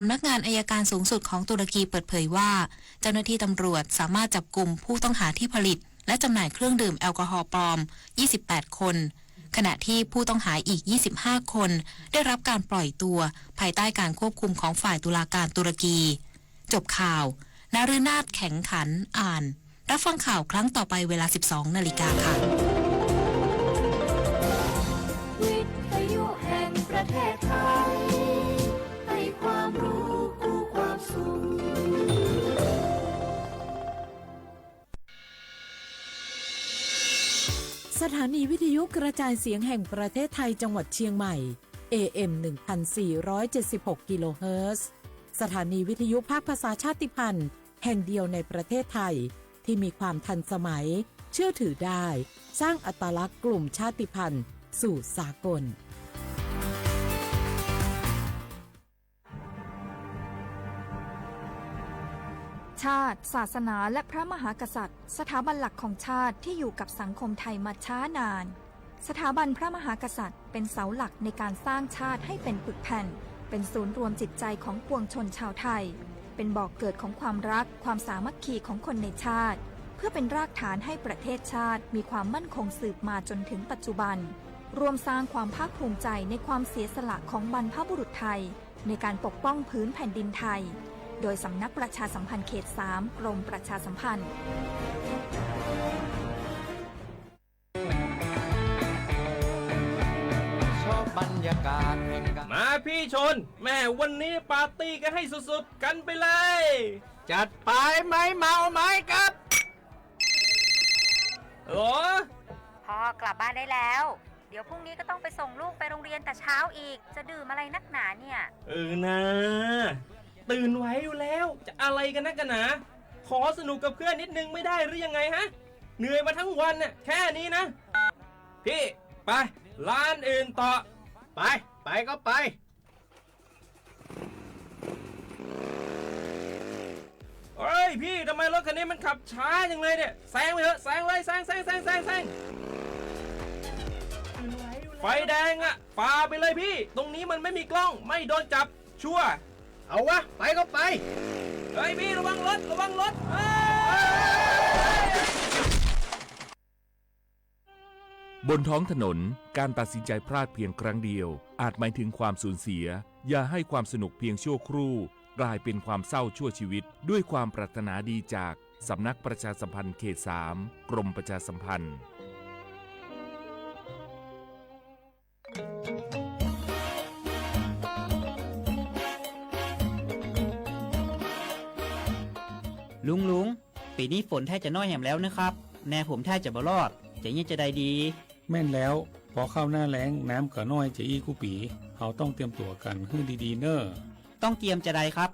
สำนักงานอัยการสูงสุดของตุรกีเปิดเผยว่า เจ้าหน้าที่ตำรวจสามารถจับกุมผู้ต้องหาที่ผลิตและจำหน่ายเครื่องดื่มแอลกอฮอล์ปลอม ยี่สิบแปด คน ขณะที่ผู้ต้องหาอีก ยี่สิบห้า คน ได้รับการปล่อยตัวภายใต้การควบคุมของฝ่ายตุลาการตุรกี จบข่าว นฤนาถ แข็งขัน อ่าน รับฟังข่าวครั้งต่อไปเวลา สิบสอง นาฬิกาค่ะ วิทยุแห่งประเทศไทย ให้ความรู้คู่ความสุข สถานีวิทยุกระจายเสียงแห่งประเทศไทยจังหวัดเชียงใหม่ เอ เอ็ม หนึ่งพันสี่ร้อยเจ็ดสิบหก กิโลเฮิรตซ์ สถานีวิทยุภาคภาษาชาติพันธุ์แห่งเดียวในประเทศไทย ที่มีความทันสมัย เชื่อถือได้ สร้างอัตลักษณ์กลุ่มชาติพันธุ์สู่สากล ชาติ ศาสนา และพระมหากษัตริย์ สถาบันหลักของชาติที่อยู่กับสังคมไทยมาช้านาน สถาบันพระมหากษัตริย์เป็นเสาหลักในการสร้างชาติให้เป็นปึกแผ่น เป็นศูนย์รวมจิตใจของปวงชนชาวไทย เป็นบ่อกเกิดของความรัก ความสามัคคีของคนในชาติ เพื่อเป็นรากฐานให้ประเทศชาติมีความมั่นคงสืบมาจนถึงปัจจุบัน ร่วมสร้างความภาคภูมิใจในความเสียสละของบรรพบุรุษไทย ในการปกป้องพื้นแผ่นดินไทย โดยสำนักประชาสัมพันธ์เขต สาม กรมประชาสัมพันธ์ มาพี่ชน แม่วันนี้ปาร์ตี้กันให้สุดๆ กันไปเลย จัดไป ไม้เมาไม้กับ ฮัลโหล พ่อกลับบ้านได้แล้ว เดี๋ยวพรุ่งนี้ก็ต้องไปส่งลูกไปโรงเรียนแต่เช้าอีก จะดื่มอะไรนักหนาเนี่ย เออนะ ตื่นไหวอยู่แล้ว จะอะไรกันนักกันหนา ขอสนุกกับเพื่อนนิดนึงไม่ได้หรือยังไงฮะ เหนื่อยมาทั้งวันน่ะ แค่นี้นะ พี่ ไป ร้านอื่นต่อ ไป ไปก็ไป เฮ้ยพี่ ทำไมรถคันนี้มันขับช้าจังเลยเนี่ย แซงไปเถอะ แซงเลย แซง แซง แซง แซง แซง ไฟแดงอะ ฝ่าไปเลยพี่ ตรงนี้มันไม่มีกล้อง ไม่โดนจับ ชัวร์ เอาวะ ไปก็ไป เฮ้ยพี่ ระวังรถ ระวังรถ เฮ้ย บนท้องถนน การตัดสินใจพลาดเพียงครั้งเดียว อาจหมายถึงความสูญเสีย อย่าให้ความสนุกเพียงชั่วครู่ กลายเป็นความเศร้าชั่วชีวิต ด้วยความปรารถนาดีจากสำนักประชาสัมพันธ์เขต สาม กรมประชาสัมพันธ์ ลุง ลุง ปีนี้ฝนแทบจะน้อยแหมแล้วนะครับ แนผมแทบจะบ่รอด จะเยียะจะใดดี แม่นแล้ว พอเข้าหน้าแล้ง น้ำก็น้อยจะอี้กู้ปี เฮาต้องเตรียมตั๋วกั๋นหื้อดีๆ เน่อ ต้องเตรียมจะใดครับ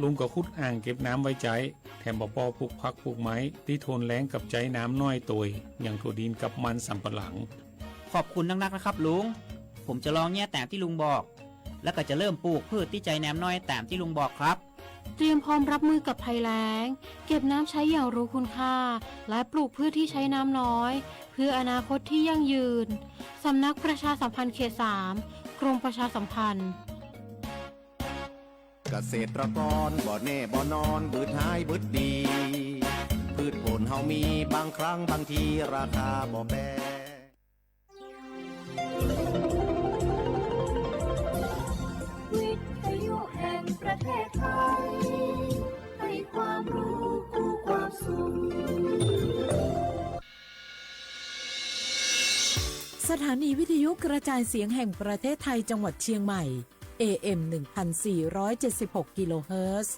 ลุงก็ขุดอ่างเก็บน้ำไว้ใจ๊ แถมบ่ปอปลูกผักปลูกไม้ ตี้ทนแล้งกับใจ๊น้ำน้อยโตย อย่างถั่วดินกับมันสำปะหลัง ขอบคุณนักๆ นะครับลุง ผมจะลองเยียะตามที่ลุงบอก แล้วก็จะเริ่มปลูกพืชตี้ใจ๊น้ำน้อยตามที่ลุงบอกครับ เตรียมพร้อมรับมือกับภัยแล้ง เก็บน้ำใช้อย่างรู้คุณค่า และปลูกพืชที่ใช้น้ำน้อย เพื่ออนาคตที่ยั่งยืน สำนักประชาสัมพันธ์เขต สาม กรมประชาสัมพันธ์ เกษตรกรบ่แน่บ่นอน บืดหายบืดดี พืชผลเฮามี บางครั้งบางทีราคาบ่แปร วิทยุแห่งประเทศไทย ให้ความรู้คู่ความสุข สถานีวิทยุกระจายเสียงแห่งประเทศไทยจังหวัดเชียงใหม่ เอ เอ็ม หนึ่งพันสี่ร้อยเจ็ดสิบหก กิโลเฮิรตซ์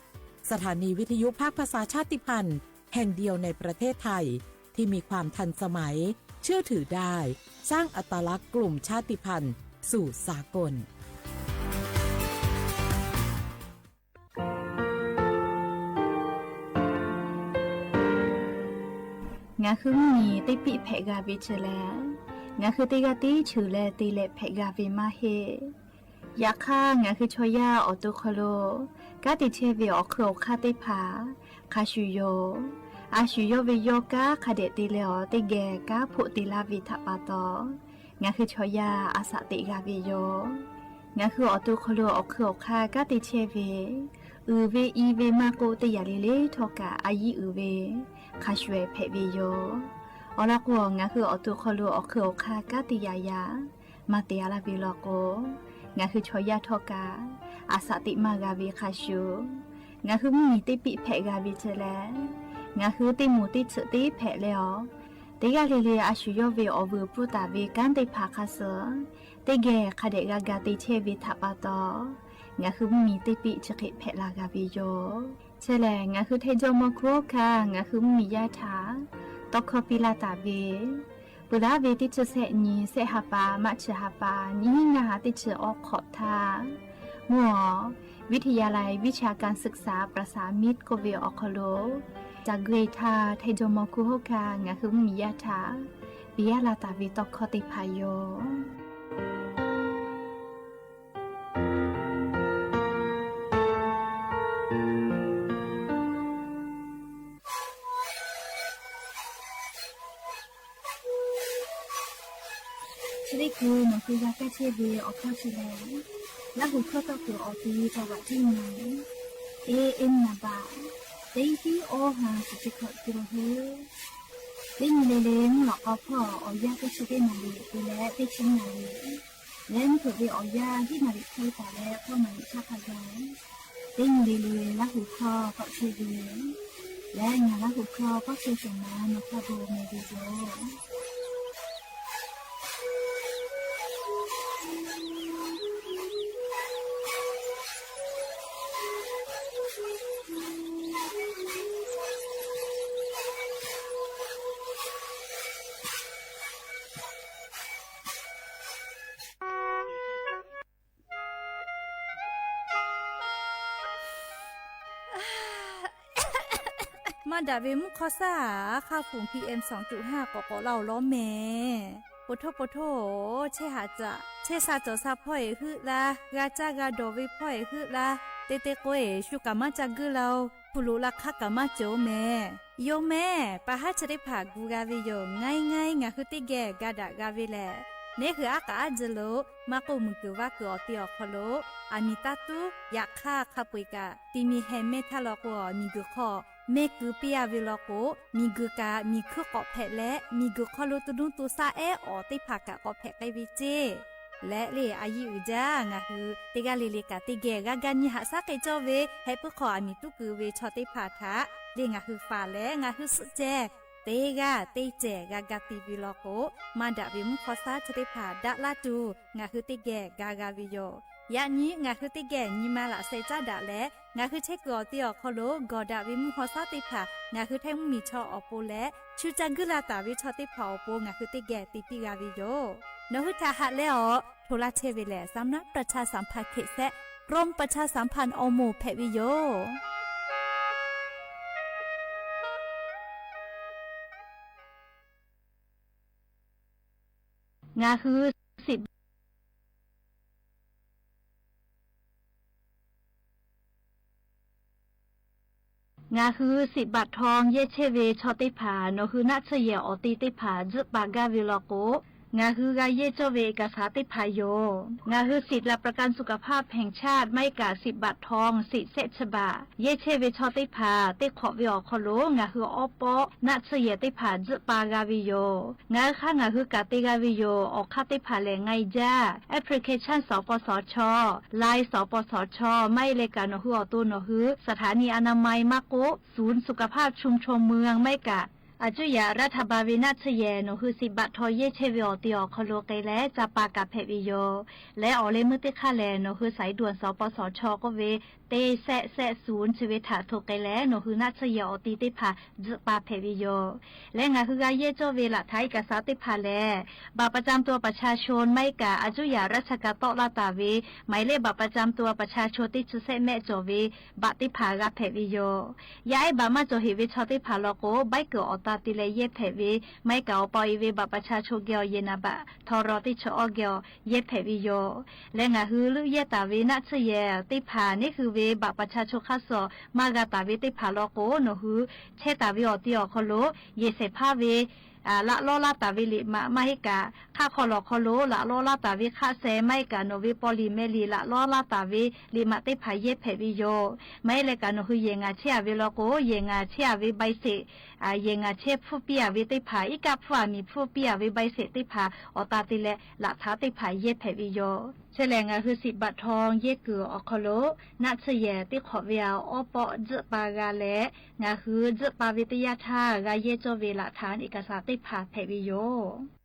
สถานีวิทยุภาคภาษาชาติพันธุ์แห่งเดียวในประเทศไทย ที่มีความทันสมัย เชื่อถือได้ สร้างอัตลักษณ์กลุ่มชาติพันธุ์สู่สากล Ngaˬ hui mvuhˇ miˬ teˇ piˆ hpehꞈ g'a ve chi lehˬ, ngaˬ hui teˇ g'aˇ tiˉ cheuˬ leh te leh hpehꞈ g'a ve maˇ heˆ. Yaꞈ hk'aˇ, ngaˬ hui chaw yaˇ awˬ to hk'aw lo kanˉ te chehˇ ve awˬ hkui awˬ hk'aˇ teˇ hpaˍ hk'a shuˍ yoˬ. A shuˍ yawˇ ve yawˇ kanˉ hk'a dehꞈ te leh awˬ teˇ geh kanˉ hpoˆ te laˇ ve htaꞈ pa taw, ngaˬ hui chaw yaˇ a shaꞈ teꞈ g'a ve yoˬ. Ngaˬ hui awˬ to hk'aw lo awˬ hkui awˬ hk'aˇ kanˉ te chehˇ ve, uiˍ ve i ve maˇ k'oˆ, teˇ yanˇ le le htawˇ kaꞈ a yiˉ uiˍ ve hk'a shuˍ ehˍ hpehꞈ ve yoˬ. Awˬ lawn k'o, ngaˬ hui awˬ to hk'aw lo awˬ hkui awˬ hk'aˇ kanˉ te yaꞈ yaꞈ maˇ te a laˇ ve law k'o, ngaˬ hui chaw yaˇ htawˇ kaꞈ a shaꞈ teꞈ maˇ g'a ve hk'a shuˍ, ngaˬ hui mvuhˇ miˬ teˇ piˆ hpehꞈ g'a ve ceh leh, ngaˬ hui teˇ moˍ teˇ tsuhꞈ teˇ hpehꞈ leh awˬ, teˇ g'aˇ le le a shu yawˇ ve awˬ vuiˬ pfuhˇ taˍ ve kanˉ teˇ hpaˍ hk'a suh teˇ geh hk'a dehꞈ g'a ga te chehˇ ve htaꞈ pa taw, ngaˬ hui mvuhˇ miˬ teˇ piˆ chi hk'e hpehꞈ la g'a ve yoˬ. Chi lehˬ, ngaˬ hui hteˇ jawˇ mawˇ hkuˇ hawˉ hkanˇ ngaˬ hui mvuhˇ miˬ yaˇ htaꞈ tawˇ hkawˇ piˇ laˇ taˍ ve, peuˬ laˉ ve teˇ chi sehˆ nyi sehˆ ha pa, March ha pa, nyiˇ hinˉ ngaˇ ha teˇ chi awˉ hk'awꞈ htaˇ, mvuhˇ awˬ วิทยาลัยวิชาการศึกษาประสานมิตร k'oˆ ve awˬ hk'aw lo ca guˇ e htaˇ, hteˇ jawˇ mawˇ hkuˇ hawˉ hkanˇ ngaˬ hui mvuhˇ miˬ yaˇ htaꞈ piˇ laˇ taˍ ve tawˇ hkawˇ teˇ hpaˍ yoˬ. Chi teˇ hkui nawˬ hui g'a kaˇ chehˇ ve awˬ hkawˇ chi lehˬ, Laˇ huˍ hkawˇ tawˇ kuiˬ awˬ ti ca vaꞈ teˇ nyi, A M naˍ baꞈ teˇ hiˉ awˇ ha shiˍ chi hkawꞈ te la hui. Teˇ nyi le le mvuhˇ lawꞈ k'aw hpawˇ awˬ yanˇ teˇ chi teˇ naˍ riˍ te leh teˇ chi naˍ riˍ leh mvuhˇ hpeuꞈ ve awˬ yanˇ hiˉ naˍ riˍ hk'e taˍ leh k'awˇ naˍ riˍ htaˇ hk'a gaˬ, teˇ nyi le le Laˇ huˍ hkawˇ tawˆ chehˇ ve leh ngaˬ Laˇ huˍ hkawˇ tawˆ chehˇ shawˍ ma nawˬ hk'a dawˬ meh ve yoˬ. Maˇ daꞈ ve mvuhˇ hk'awˇ shaˉ, aˉ hk'aˇ fuˍ P M สองจุดห้า k'awꞈ k'awꞈ laˇ-oˬ lawˉ mehˍ. Poˬ htoˇ poˬ htoˇ, chehˇ haꞈ caꞈ chehˇ sha cawˬ sha hpawˇ eˬ heuˆ laˇ, g'a caˇ g'a dawˬ ve hpawˇ eˬ heuˆ laˇ, te te k'o eˬ shu kaꞈ maˇ ca guˇ laˇ-oˬ. Hpu loꞈ la hk'aˇ kaꞈ maˇ cawˬ-oˬ mehˍ. Yoˬ mehˍ, pa haˉ chi teˇ hpaˍ gu g'a ve yoˬ. Ngaˇ e ngaˇ e ngaˬ hui teˇ geh ga daꞈ g'a ve lehˬ, neˉ hui aˉ k'aꞈ aˉ ji lo maˇ k'oˆ, muiˬ guiˬ vaˇ kuiˬ awˬ te awˬ hk'aw lo aˬ miˍ taˇ tuˉ. Yaꞈ hk'aˇ, hk'a peu eˬ kaꞈ ti mi heh mehˇ htaˇ law k'o, miˬ guiˬ hk'aw mehˇ keu piˇ a ve law k'o, miˬ guiˬ kaꞈ miˬ hkuiˇ k'awꞈ hpehꞈ leh, miˬ guiˬ hk'aw lo to nuˇ to shaˆ ehˉ awˬ teˇ hpaˍ kaꞈ k'awꞈ hpehꞈ k'ai ve ceˇ. Leh le a yiˇ uiˍ jaˇ, ngaˬ hui teˇ g'aˇ le le kaꞈ teˇ geh g'a ga nyi haꞈ shaˉ k'ai cawˇ ve, heh puiˉ hk'aw aˬ miˍ tuˉ keu ve chaw teˇ hpaˍ htaꞈ le ngaˬ hui faˍ leh ngaˬ hui suhˆ ceh teˇ g'aˇ teˇ cehˬ g'a ga te ve law k'o, maˇ daꞈ ve mvuhˇ hk'awˇ shaˉ chi teˇ hpaˍ daꞈ laˇ tuˬ ngaˬ hui teˇ geh ga g'a ve yoˬ. Yaꞈ nyi ngaˬ hui teˇ geh nyi ma laꞈ sheh caˉ daꞈ leh, ngaˬ hui chehˇ kuiˬ awˬ te awˬ hk'aw lo gawˬ daꞈ ve mvuhˇ hk'awˇ shaˉ teˇ hpaˍ ngaˬ hui htaiˇ mvuhˇ miˬ chaw awˬ pon leh, shu ca guˇ la taˍ ve chaw teˇ hpaˍ awˬ pon ngaˬ hui teˇ geh te piˇ g'a ve yoˬ. Nawˬ hui htaꞈ haꞈ leh awˬ hto laˇ chehˇ ve lehˬ, สำนักประชาสัมพันธ์เขต แซะ กรมประชาสัมพันธ์ awˬ moˍ hpehꞈ ve yoˬ. Ngaˬ hui siꞈ Ngaˬ hui siꞈ baꞈ htaw yehˇ chehˇ ve chaw teˇ hpaˍ nawˬ hui naˆ tsuhˇ yehˬ awˬ te teˇ hpaˍ tzuhˆ pa gaˇ ve law k'o, ngaˬ hui g'a yehˇ cawˇ ve เอกสาร teˇ hpaˍ yoˬ. Ngaˬ hui สิทธิ์หลักประกันสุขภาพแห่งชาติ maˇ heˆ kaꞈ siꞈ baꞈ htaw siꞈ shehˆ chi baꞈ yehˇ chehˇ ve chaw teˇ hpaˍ teˇ hk'awꞈ ve awˬ hk'aw lo ngaˬ hui awˉ pawˆ naˆ tsuhˇ yehˬ teˇ hpaˍ tzuhˆ pa g'a ve yoˬ. Ngaˬ hui hk'aˇ ngaˬ hui kaꞈ te g'a ve yoˬ. Awˬ hk'aˇ teˇ hpaˍ lehˬ, ngaˬ e jaˇ application สปสช, Line สปสช, maˇ heˆ leh kaꞈ nawˬ hui awˬ to nawˬ hui สถานีอนามัย maˇ k'oˆ ศูนย์สุขภาพชุมชนเมือง maˇ heˆ kaꞈ อายุทยารัฐบาล ve naˆ tsuhˇ yehˬ nawˬ hui siꞈ baꞈ htaw yehˇ chehˇ ve awˬ te awˬ hk'aw lo k'ai leh ca pa kaꞈ hpehꞈ ve yoˬ. Leh awˬ leh meuˇ teˇ hk'aˇ lehˬ, nawˬ hui สายด่วน สปสช k'oˆ ve teˇ shehˆ shehˆ ศูนย์ chi ve htaꞈ hto k'ai leh, nawˬ hui naˆ tsuhˇ yehˬ awˬ te teˇ hpaˍ tzuhˆ pa hpehꞈ ve yoˬ. Leh ngaˬ hui g'a yehˇ cawˇ ve หลักฐานเอกสาร teˇ hpaˍ lehˬ, บัตรประจำตัวประชาชน maˇ heˆ kaꞈ อายุทยาราชการ tawˆ laˇ taˍ ve หมายเลขบัตรประจำตัวประชาชน teˇ chi shehˆ mehˆ cawˬ ve บัตร teˇ hpaˍ g'a hpehꞈ ve yoˬ. Yaˇ ehˉ บัตร maˇ cawˬ heꞈ ve chaw teˇ hpaˍ law k'o, ใบเกิด awˬ ta te leh yehˇ hpehꞈ ve, maˇ heˆ kaꞈ awˬ pa awˬ e ve บัตรประชาชน geh awˬ yehˬ นามบัตร ทร teˇ chi awˇ geh awˬ yehˇ hpehꞈ ve yoˬ. Leh ngaˬ hui leuˆ yehˇ taˍ ve naˆ tsuhˇ yehˬ teˇ hpaˍ neˉ hui ve บัตรประชาชน hk'aˇ suh maˇ g'a taˍ ve teˇ hpaˍ law k'o, nawˬ hui chehˇ taˍ ve awˬ te awˬ hk'aw lo yehˬ shehˍ hpaˇ ve laꞈ lawˇ laˇ taˍ ve liꞈ maꞈ maˇ heˆ kaꞈ, hk'aˆ hk'aw lawˬ hk'aw lo laꞈ lawˇ laˇ taˍ ve hk'aˆ seh maˇ heˆ kaꞈ, nawˬ ve paw liꞈ meh liꞈ laꞈ lawˇ laˇ taˍ ve liꞈ maꞈ teˇ hpaˍ yehˇ hpehꞈ ve yoˬ. Maˇ heˆ leh kaꞈ nawˬ hui yehˬ ngaˬ chehˇ a ve law k'o, yehˬ ngaˬ chehˇ a ve ใบเสร็จ, yehˬ ngaˬ chehˇ hpfuhˇ piˇ a ve teˇ hpaˍ, iˉ kaˆ hpfuhˇ a miˬ hpuˇ piˇ a ve ใบเสร็จ teˇ hpaˍ awˬ ta te leh laꞈ htaꞈ teˇ hpaˍ yehˇ hpehꞈ ve yoˬ. Chi lehˬ ngaˬ hui สิบบาททอง yehˇ kuiˬ awˬ hk'aw lo naˆ tsuhˇ yehˬ teˇ hk'awꞈ ve a awˉ pawˆ tzuhˆ pa g'a leh, ngaˬ hui tzuhˆ pa ve teˇ yanˇ htaˇ g'a yehˇ cawˇ ve laꞈ htaꞈ iˉ kaˍ saˍ teˇ hpaˍ hpehꞈ ve yoˬ.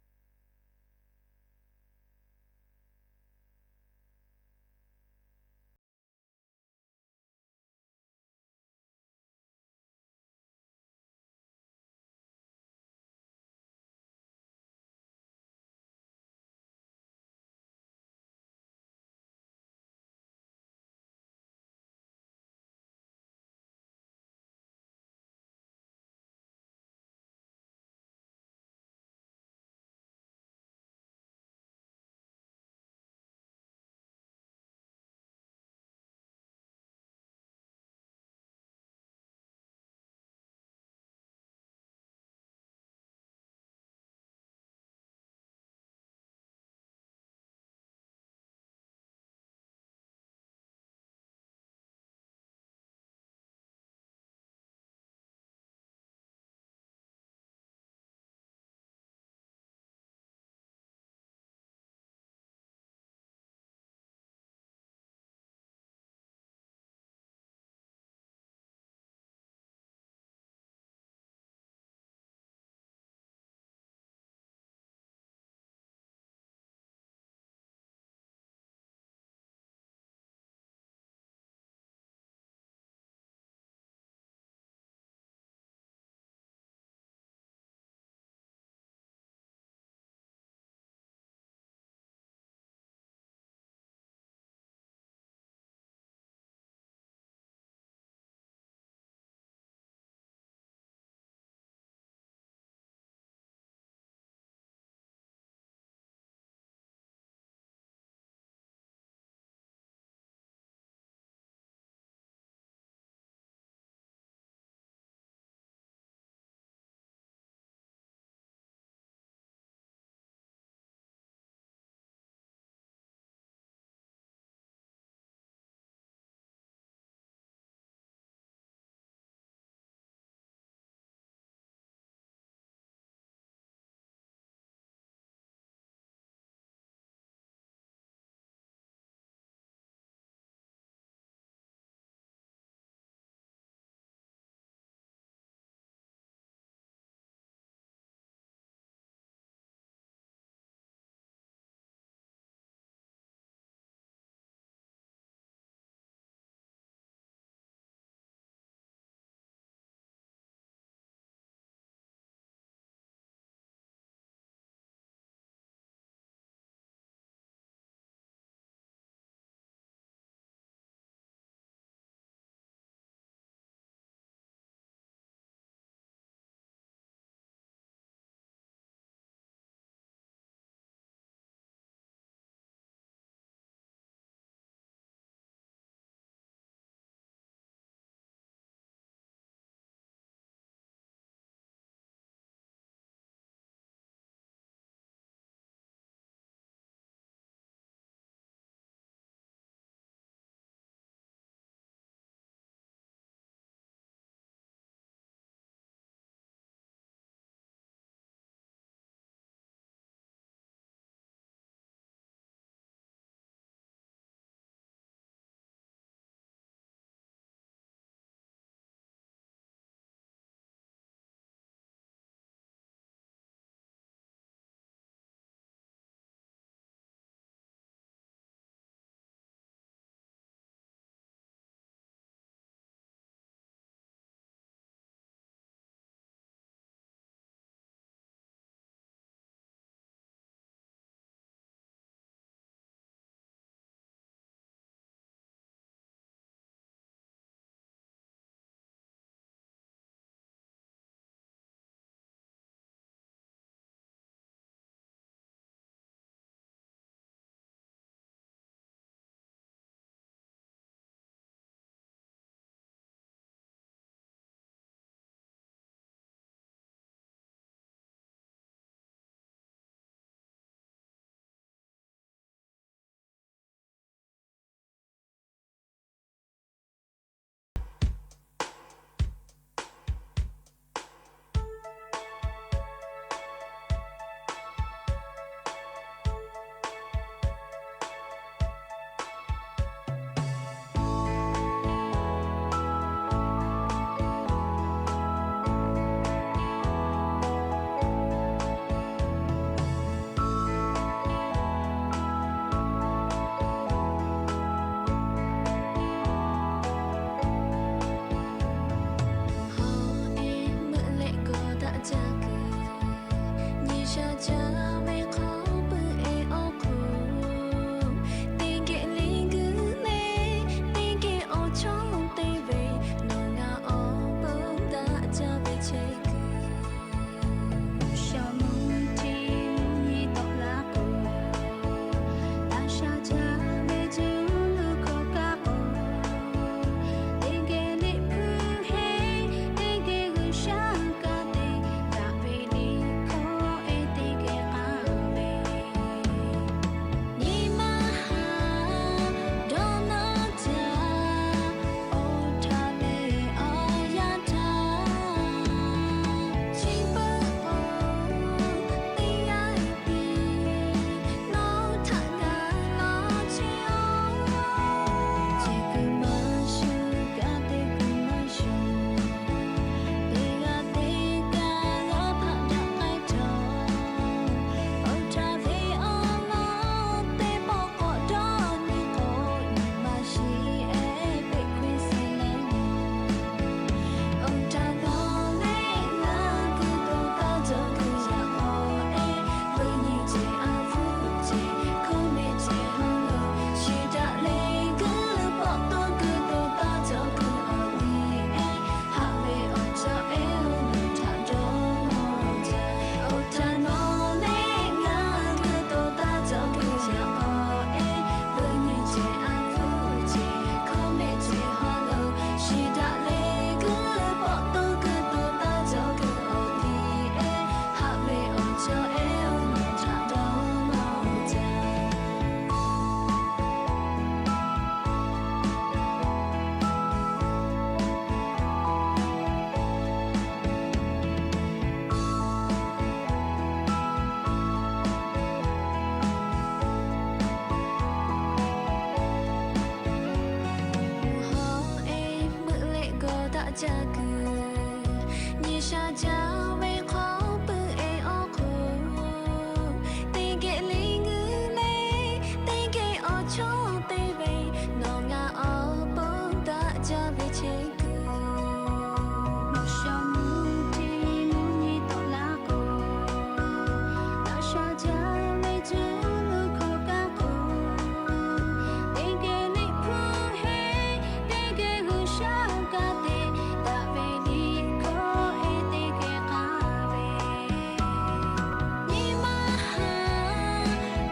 Ca kuiˬ nyi sha jaˇ ve hk'aw pui e awˬ hk'oˆ, teˇ geh le g'uiˬ le, teˇ geh awˬ chawˇ te ve, nawˬ ngaˬ awˬ pon daꞈ jaˇ ve chehˇ kuiˬ. Mvuhˇ shawˍ mvuhˇ tiˉ mvuhˇ nyi tawˆ laˇ k'o, daꞈ sha jaˇ ve cuˇ luˬ hkawˇ kaˇ k'o, teˇ geh liꞈ hpu heˆ, teˇ geh G'uiˬsha kaˇ te, daꞈ ve liꞈ hkawˇ e teˇ geh k'aˇ ve, nyi ma ha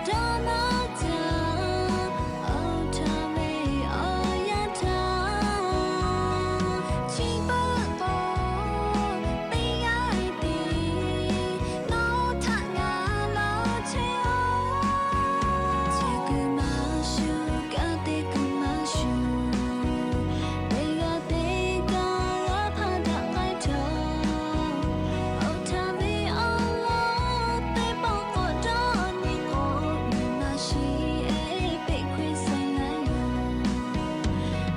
dawˇ nawˇ jaˇ, oˇ htaˇ ve awˬ yanˇ htaˇ, chi beuꞈ k'o, teˇ g'aˇ tiˉ nawˬ htaꞈ ngaˬ laˇ chehˇ-oˬ. Chi kuiˬ maˇ shuˍ, kaꞈ teˇ kuiˬ maˇ shuˍ, teˇ g'aˇ teˇ g'aˇ g'a hpaˇ daꞈ k'ai htaˇ, oˇ htaˇ ve awˬ lawn teˇ pawˆ k'awꞈ dawˇ nyi k'o, nyi ma shiˍ e peꞈ hkui saiˍ laiˉ yoˬ.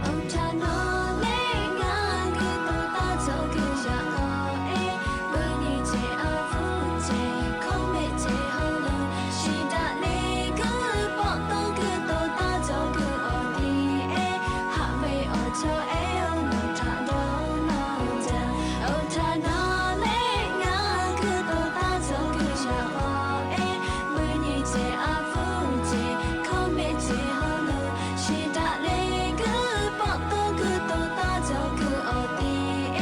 Oˇ htaˇ nawˬ leh ngaˬ g'uiˬ to taˇ cawˬ g'uiˬ yaꞈ k'aw e, pui nyi ceh a hpuˇ ceh hkawˇ mehˆ ceh hawˉ lo, shiˍ daꞈ le g'uiˬ pawˆ to g'uiˬ to taˇ cawˬ g'uiˬ awˬ tiˉ e, haꞈ ve awˬ chawˇ e oˇ nawˬ htaꞈ dawˇ nawˇ jaˇ. Oˇ htaˇ nawˬ leh ngaˬ g'uiˬ to taˇ cawˬ g'uiˬ yaꞈ k'aw e, pui nyi ceh a hpuˇ ceh hkawˇ mehˆ ceh hawˉ lo, shiˍ daꞈ le g'uiˬ pawˆ to g'uiˬ to taˇ cawˬ g'uiˬ awˬ tiˉ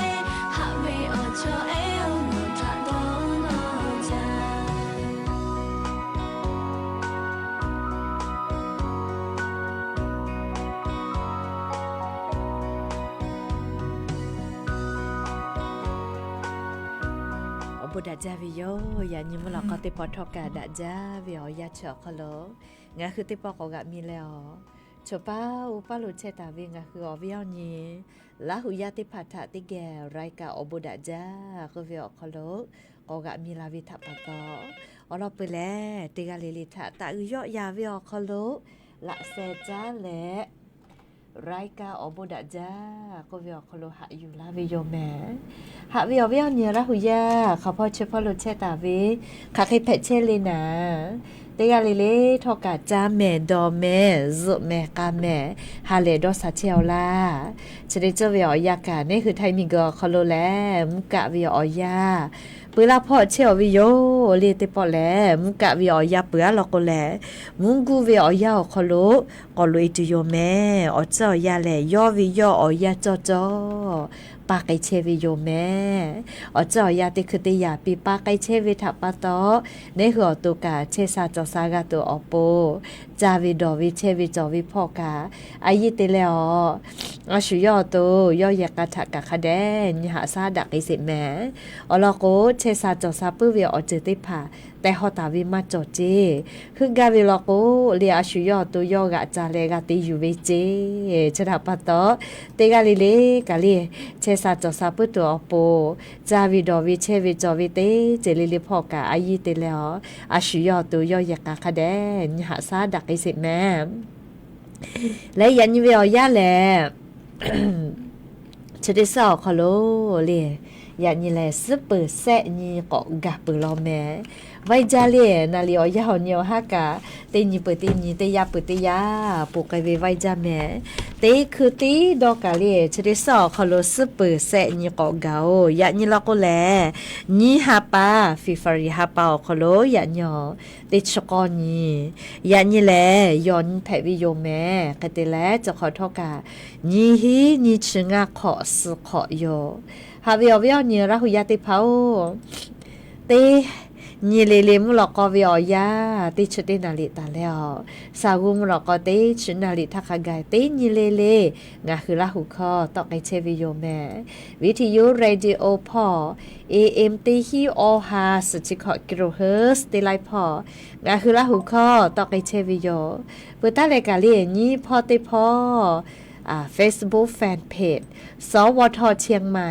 e, haꞈ ve awˬ chawˇ e oˇ nawˬ htaꞈ dawˇ nawˇ jaˇ. Awˬ bon daꞈ jaˇ ve yoˬ. Yaꞈ nyi mvuhˇ lawꞈ k'aw teˇ pawˆ htawˇ kaꞈ daꞈ jaˇ ve awˬ yanˇ chi awˬ hk'aw lo ngaˬ hui teˇ pawˆ k'awꞈ g'aꞈ mi leh awˬ, choˬ paˇ uˉ paˇ lo chehˇ taˍ ve ngaˬ hui awˬ viˉ awˬ nyi Laˇ huˍ yaˇ teˇ hpaˍ htaꞈ teˇ geh รายการ awˬ bon daꞈ jaˇ k'oˆ ve awˬ hk'aw lo k'awꞈ g'aꞈ mi la ve htaꞈ pa taw, awˬ lawn peuˬ lehˬ teˇ g'aˇ le le htaꞈ taꞈ g'uiˬ yawˆ yan ve awˬ hk'aw lo laꞈ sheh caˉ leh รายการ awˬ bon daꞈ jaˇ k'oˆ ve awˬ hk'aw lo haꞈ yuˬ laˇ ve yoˬ mehˍ. Haꞈ ve awˬ viˉ awˬ nyi Laˇ huˍ yaˇ hk'aˬ hpawˇ chi hpawˇ lo chehˇ taˍ ve, hk'aˬ hk'e hpehꞈ chehˇ le naˍ, teˇ g'aˇ le le htawˇ kaꞈ caˇ mehˍ dawˬ mehˍ zuhꞈ mehˍ k'a mehˍ ha lehˬ dawˇ sha chehˇ-aw laˇ. Chi teˇ ceuˬ ve awˬ yanˇ kaꞈ neˇ hui htaiˍ miˬguiˬ awˬ hk'aw lo lehˬ mvuhˇ kaˆ ve awˬ yanˇ peuˬ laˇ hpawˇ chehˇ-aw ve yoˬ le. Teˇ pawˆ lehˬ mvuhˇ kaˆ ve awˬ yanˇ peuˬ-aˉ law k'o lehˬ, mvuhˇ guˇ ve awˬ yanˇ awˬ hk'aw lo k'awꞈ loꞈ-e tuˬ yoˬ mehˍ. Awˬ ceuˬ awˬ yanˇ lehˬ yawˇ ve yawˇ awˬ yanˇ cawˇ cawˇ pa k'ai chehˇ ve yoˬ mehˍ. Awˬ ceuˬ awˬ yanˇ teˇ hkui teˇ yanˇ piˇ pa k'ai chehˇ ve htaꞈ pa taw, neˇ hui awˬ to kaꞈ chehˇ sha cawˬ sha g'a tuˬ awˬ pon, caˇ ve dawˬ ve chehˇ ve cawˬ ve hpawˇ kaꞈ a yiˇ te leh awˬ, a shu yawˇ awˬ to yawˇ yehˬ k'a htaꞈ kaꞈ hk'a dehꞈ nyi haꞈ shaˉ daꞈ k'ai sheˍ mehˍ. Awˬ lawn k'o, chehˇ sha cawˬ sha puiˉ ve awˬ ceuˬ teˇ hpaˍ teh haw taˍ ve maˇ cawˬ ceˇ. Heuˆ gaˇ ve law k'o, le a shu yawˇ awˬ to yawˇ g'aꞈ ca leh g'a te yuˬ ve ceˇ. Chi htaꞈ pa taw, teˇ g'aˇ le le kaꞈ le, chehˇ sha cawˬ sha puiˉ tuˬ awˬ pon, caˇ ve dawˬ ve chehˇ ve cawˬ ve teˇ ceuˬ le le hpawˇ kaꞈ a yiˇ te leh awˬ, a shu yawˇ awˬ to yawˇ yehˬ k'a hk'a dehꞈ nyi haꞈ shaˉ daꞈ k'ai sheˍ mehˍ. Leh yaꞈ nyi ve awˬ yanˇ lehˬ, chi teˇ suhˉ awˬ hk'aw lo le, yaꞈ nyi lehˬ suhˉ peuˬ shehˆ nyi k'awꞈ gaˬ peuˬ law mehˍ. Vaiˇ jaˇ le, naˍ liꞈ awˬ yanˇ awˬ nyi awˬ haˉ kaꞈ teˇ nyi peuˬ teˇ nyi, teˇ yanˇ peuˬ teˇ yanˇ ponˬ k'ai ve vaiˇ jaˇ mehˍ. Teˇ hkui tiˉ dawˇ kaꞈ le, chi teˇ suhˉ awˬ hk'aw lo suhˉ peuˬ shehˆ nyi k'awꞈ gaˬ-oˬ. Yaꞈ nyi law k'o lehˬ, nyiˇ ha pa, February ha pa awˬ hk'aw lo yaꞈ nyi awˬ teˇ chi k'awˇ nyi, yaꞈ nyi lehˬ yawˬ nyi hpehꞈ ve yoˬ mehˍ. Hk'e te leh, chi hk'awꞈ htawˇ kaꞈ nyiˇ hinˉ nyiˇ chi ngaˇ hk'awꞈ suh hk'awꞈ yoˬ. Haꞈ ve awˬ viˉ awˬ nyi Laˇ huˍ yaˇ teˇ hpaˍ-oˬ, teˇ nyi le le mvuhˇ lawꞈ k'aw ve awˬ yanˇ teˇ chi teˇ naˍ liꞈ taˍ leh awˬ, shaˍ g'uˇ mvuhˇ lawꞈ k'aw teˇ chi naˍ liꞈ htaˇ hk'a gaˬ teˇ nyi le le ngaˬ hui Laˇ huˍ hkawˇ tawˆ k'ai chehˇ ve yoˬ mehˍ. Viˇ hteꞈ yuˇ radio hpawˇ, A M teˇ hinˉ awˇ ha suhˍ chi hkawꞈ kilohertz teˇ laiˉ hpawˇ ngaˬ hui Laˇ huˍ hkawˇ tawˆ k'ai chehˇ ve yoˬ. Peuˬ taˉ leh kaꞈ le nyiˇ hpawˇ teˇ hpawˇ Facebook fan page สวท เชียงใหม่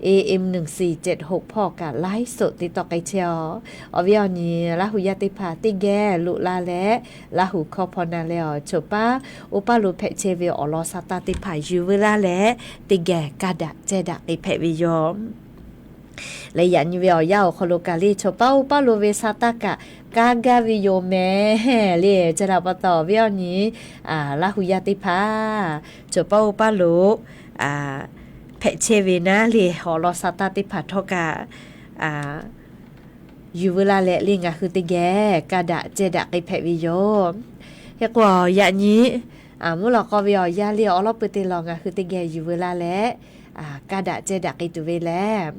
เอเอ็ม หนึ่งสี่เจ็ดหก hpawˇ kaꞈ ไลฟ์สด te tawˆ k'ai chehˇ-oˆ. Awˬ viˉ awˬ nyi Laˇ hu yaˇ teˇ hpaˍ teˇ geh loꞈ la leh, Laˇ hu hkawˇ hpaw na leh awˬ choˬ paˉ oˇ paˇ lo hpehꞈ chehˇ ve awˬ lawn sa taˇ teˇ hpaˍ yuˬ veu laˇ leh, teˇ geh kaˇ daꞈ ceh daꞈ k'ai hpehꞈ ve yoˬ. Leh yaꞈ nyi ve awˬ yanˇ awˬ hk'aw lo kaꞈ le, choˬ paˉ oˇ paˇ lo ve sa taˇ kaꞈ kaˇ gaˇ ve yoˬ mehˍ le. Chi htaꞈ pa taw awˬ viˉ awˬ nyi Laˇ hu yaˇ teˇ hpaˍ choˬ paˉ oˇ paˇ lo hpehꞈ chehˇ ve naˉ le, awˬ lawn sa taˇ teˇ hpaˍ htawˇ kaꞈ yuˬ veu la leh le, ngaˬ hui teˇ geh kaˇ daꞈ ceh daꞈ k'ai hpehꞈ ve yoˬ. Hk'e k'o, yaꞈ nyi mvuhˇ lawꞈ k'aw ve awˬ yanˇ le, awˬ lawn pui te lawˬ ngaˬ hui teˇ geh yuˬ veu la leh kaˇ daꞈ ceh daꞈ k'ai tuˬ ve lehˬ,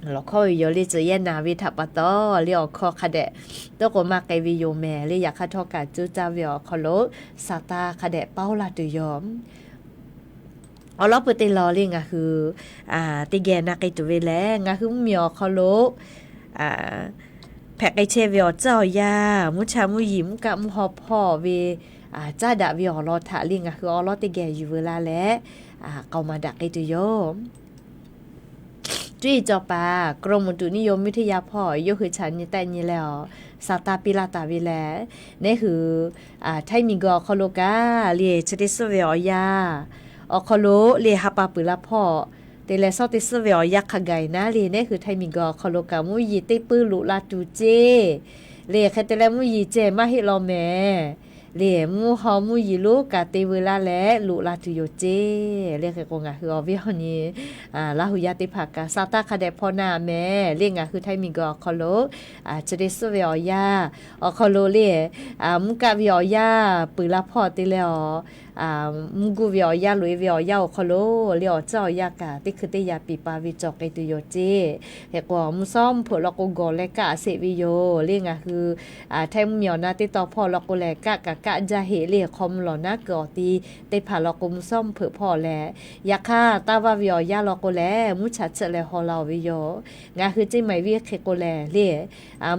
lawˬ hkawˇ ve yoˬ le. Tcuh yehˇ naˍ ve htaꞈ pa taw le, awˬ hkawˇ hk'a dehꞈ toˉ k'o maˇ k'ai ve yoˬ mehˍ le. Yaꞈ hk'aˇ htawˇ kaꞈ cuˇ caˇ ve awˬ hk'aw lo sa taˇ hk'a dehꞈ paoˇ la tuˬ yoˬ. Awˬ lawn pui te lawˬ le, ngaˬ hui teˇ geh na k'ai tuˬ ve lehˬ, ngaˬ hui mvuhˇmiˬ awˬ hk'aw lo hpehꞈ k'ai chehˇ ve awˬ tcuhˉ awˬ yanˇ, mvuhˇ cha mvuhˇ yeˬ mvuhˇ kaˆ mvuhˇ haw hpawˇ ve caˉ daꞈ ve awˬ lawn htaꞈ le ngaˬ hui awˬ lawn teˇ geh yuˬ veu la leh, k'aoˍ maˍ daꞈ k'ai tuˬ yoˬ. Cuˇ yiˍ cawˬ paˍ กรมอุตุนิยมวิทยา hpawˇ yawˇ hui chaꞈ nyi tehˆ nyi leh awˬ sa taˇ piˇ laˇ taˍ ve lehˬ, neˉ hui Htaiˇ miˬguiˬ awˬ hk'aw lo kaꞈ le, chi teˇ suhˉ ve awˬ yanˇ awˬ hk'aw lo le, ha pa peuˬ la hpawˇ te leh shawˉ teˇ suhˉ ve awˬ yanˇ hk'a gaˬ naˉ le, neˉ hui Htaiˇ miˬguiˬ awˬ hk'aw lo kaꞈ mvuhˇ yeˬ teˇ puiˇ loꞈ la tuˬ ceˇ le. Hk'e te leh mvuhˇ yeˬ ceh maˇ heˆ law mehˍ le, mvuhˇ haw mvuhˇ yeˬ lonˉ kaꞈ te veu laˇ leh loꞈ la tuˬ yoˬ ceˇ le. Hk'e k'o, ngaˬ hui awˬ viˉ awˬ nyi Laˇ hu yaˇ teˇ hpaˍ kaꞈ sa taˇ hk'a dehꞈ hpawˇ na mehˍ le. Ngaˬ hui Htaiˇ miˬguiˬ awˬ hk'aw lo chi teˇ suhˉ ve awˬ yanˇ awˬ hk'aw lo le, mvuhˇ kaˆ ve awˬ yanˇ peuˬ la hpawˇ te leh awˬ, mvuhˇ guˇ ve awˬ yanˇ loꞈ e ve awˬ yanˇ awˬ hk'aw lo le, awˬ tcuhˉ awˬ yanˇ kaꞈ teˇ hkui teˇ yaꞈ piˍ pa ve cawˬ k'ai tuˬ yoˬ ceˇ. Hk'e k'o, mvuhˇ shawˉ mvuhˇ hpeuꞈ law k'o gawˬ leh kaˆ sheˍ ve yoˬ le. Ngaˬ hui Htaiˇ mvuhˇmiˬ awˬ na teˇ tawn hpawˇ law k'o lehˬ, kaˆ kaꞈ kaˆ jaˇ heˆ le. Hk'aw mvuh lawˬ naˉ kuiˬ awˬ ti teˇ hpaˍ law k'o, mvuhˇ shawˉ mvuhˇ hpeuꞈ hpawˇ lehˬ, yaꞈ hk'aˇ taˇ vaˇ ve awˬ yanˇ law k'o lehˬ, mvuhˇ chaꞈ chiˆ leh haw la-oˬ ve yoˬ. Ngaˬ hui ceˇ maiˍ viˇ hk'e k'o lehˬ le,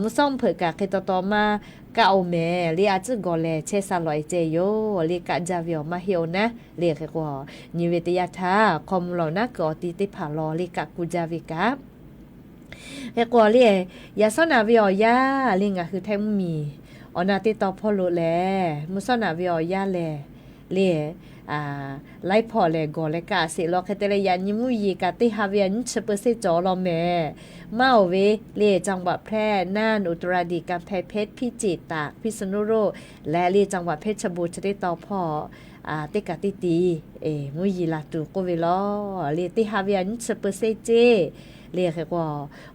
mvuhˇ shawˉ mvuhˇ hpeuꞈ kaꞈ hk'e taw taw maˇ kaˆ-oˬ mehˍ le. A tcuhˉ gawˬ lehˬ chehˇ sha lawꞈ e ceh yoˬ le. Kaˆ jaˇ ve awˬ maˇ heˆ-oˬ naˉ le. Hk'e k'o, nyi ve teˇ yanˇ htaˇ hk'aw mvuh lawˬ naˉ kuiˬ awˬ ti teˇ hpaˍ law le kaˆ kuˇ jaˇ ve kaꞈ Hk'e k'o le, yaꞈ shawˉ naˍ ve awˬ yanˇ le, ngaˬ hui Htaiˇ mvuhˇmiˬ awˬ na teˇ tawn hpawˇ lo lehˬ, mvuhˇ shawˉ naˍ ve awˬ yanˇ lehˬ le, laiˉ hpawˇ lehˬ gawˬ leh kaˆ sheˍ law. Hk'e te leh, yaꞈ nyi mvuhˇ yeˬ kaꞈ teˇ ha ve a nyiˇ chi เปอร์เซ็นต์ cawˬ law mehˍ. Maˇ-oˬ ve le, จังหวัดแพร่ น่าน อุตรดิตถ์ กำแพงเพชร พิจิตร ตาก พิษณุโลก leh le, จังหวัดเพชรบูรณ์ chi teˇ tawn hpawˇ teˇ kaꞈ teˇ ti mvuhˇ yeˬ laˬ tuˬ k'oˆ ve law. Le teˇ ha ve a nyiˇ chi เปอร์เซ็นต์ ceˇ le. Hk'e k'o,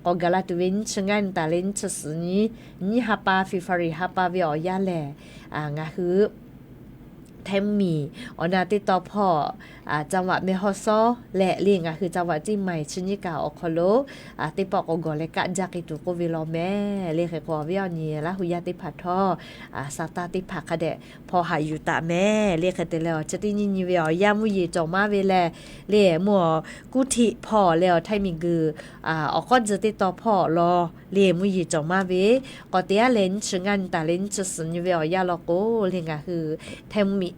k'awꞈ gaˬ la tuˬ ve nyiˇ chi ngaˇ nyi taˍ leh nyiˇ chi suhˍ nyi, nyiˇ ha pa February ha pa ve awˬ yanˇ lehˬ, ngaˬ hui Htaiˇ mvuhˇmiˬ awˬ na teˇ tawn hpawˇ จังหวัดแม่ฮ่องสอน leh le, ngaˬ hui จังหวัดเชียงใหม่ chi nyiˇ kaꞈ awˬ hk'aw lo teˇ pawˆ k'awꞈ gawˬ leh kaˆ jaˇ k'ai tuˬ k'oˆ ve law mehˍ le. Hk'e k'o, awˬ viˉ awˬ nyi Laˇ hu yaˇ teˇ hpaˍ htawˇ, sa taˇ teˇ hpaˍ hk'a dehꞈ hpawˇ haꞈ yuˬ taˍ mehˍ le. Hk'e te leh, awˬ chi teˇ nyiˇ nyi ve awˬ yanˇ mvuhˇ yeˬ cawˬ maˇ ve lehˬ le, mvuhˇ awˬ กรุงเทพ hpawˇ leh awˬ Htaiˇ miˬguiˬ awˬ k'awˉ tzuh teˇ tawn hpawˇ law le, mvuhˇ yeˬ cawˬ maˇ ve. K'awꞈ te aˉ leh nyiˇ chi ngaˇ nyi taˍ leh nyiˇ chi suhˍ nyi ve awˬ yanˇ law k'o le, ngaˬ hui Htaiˇ mvuhˇmiˬ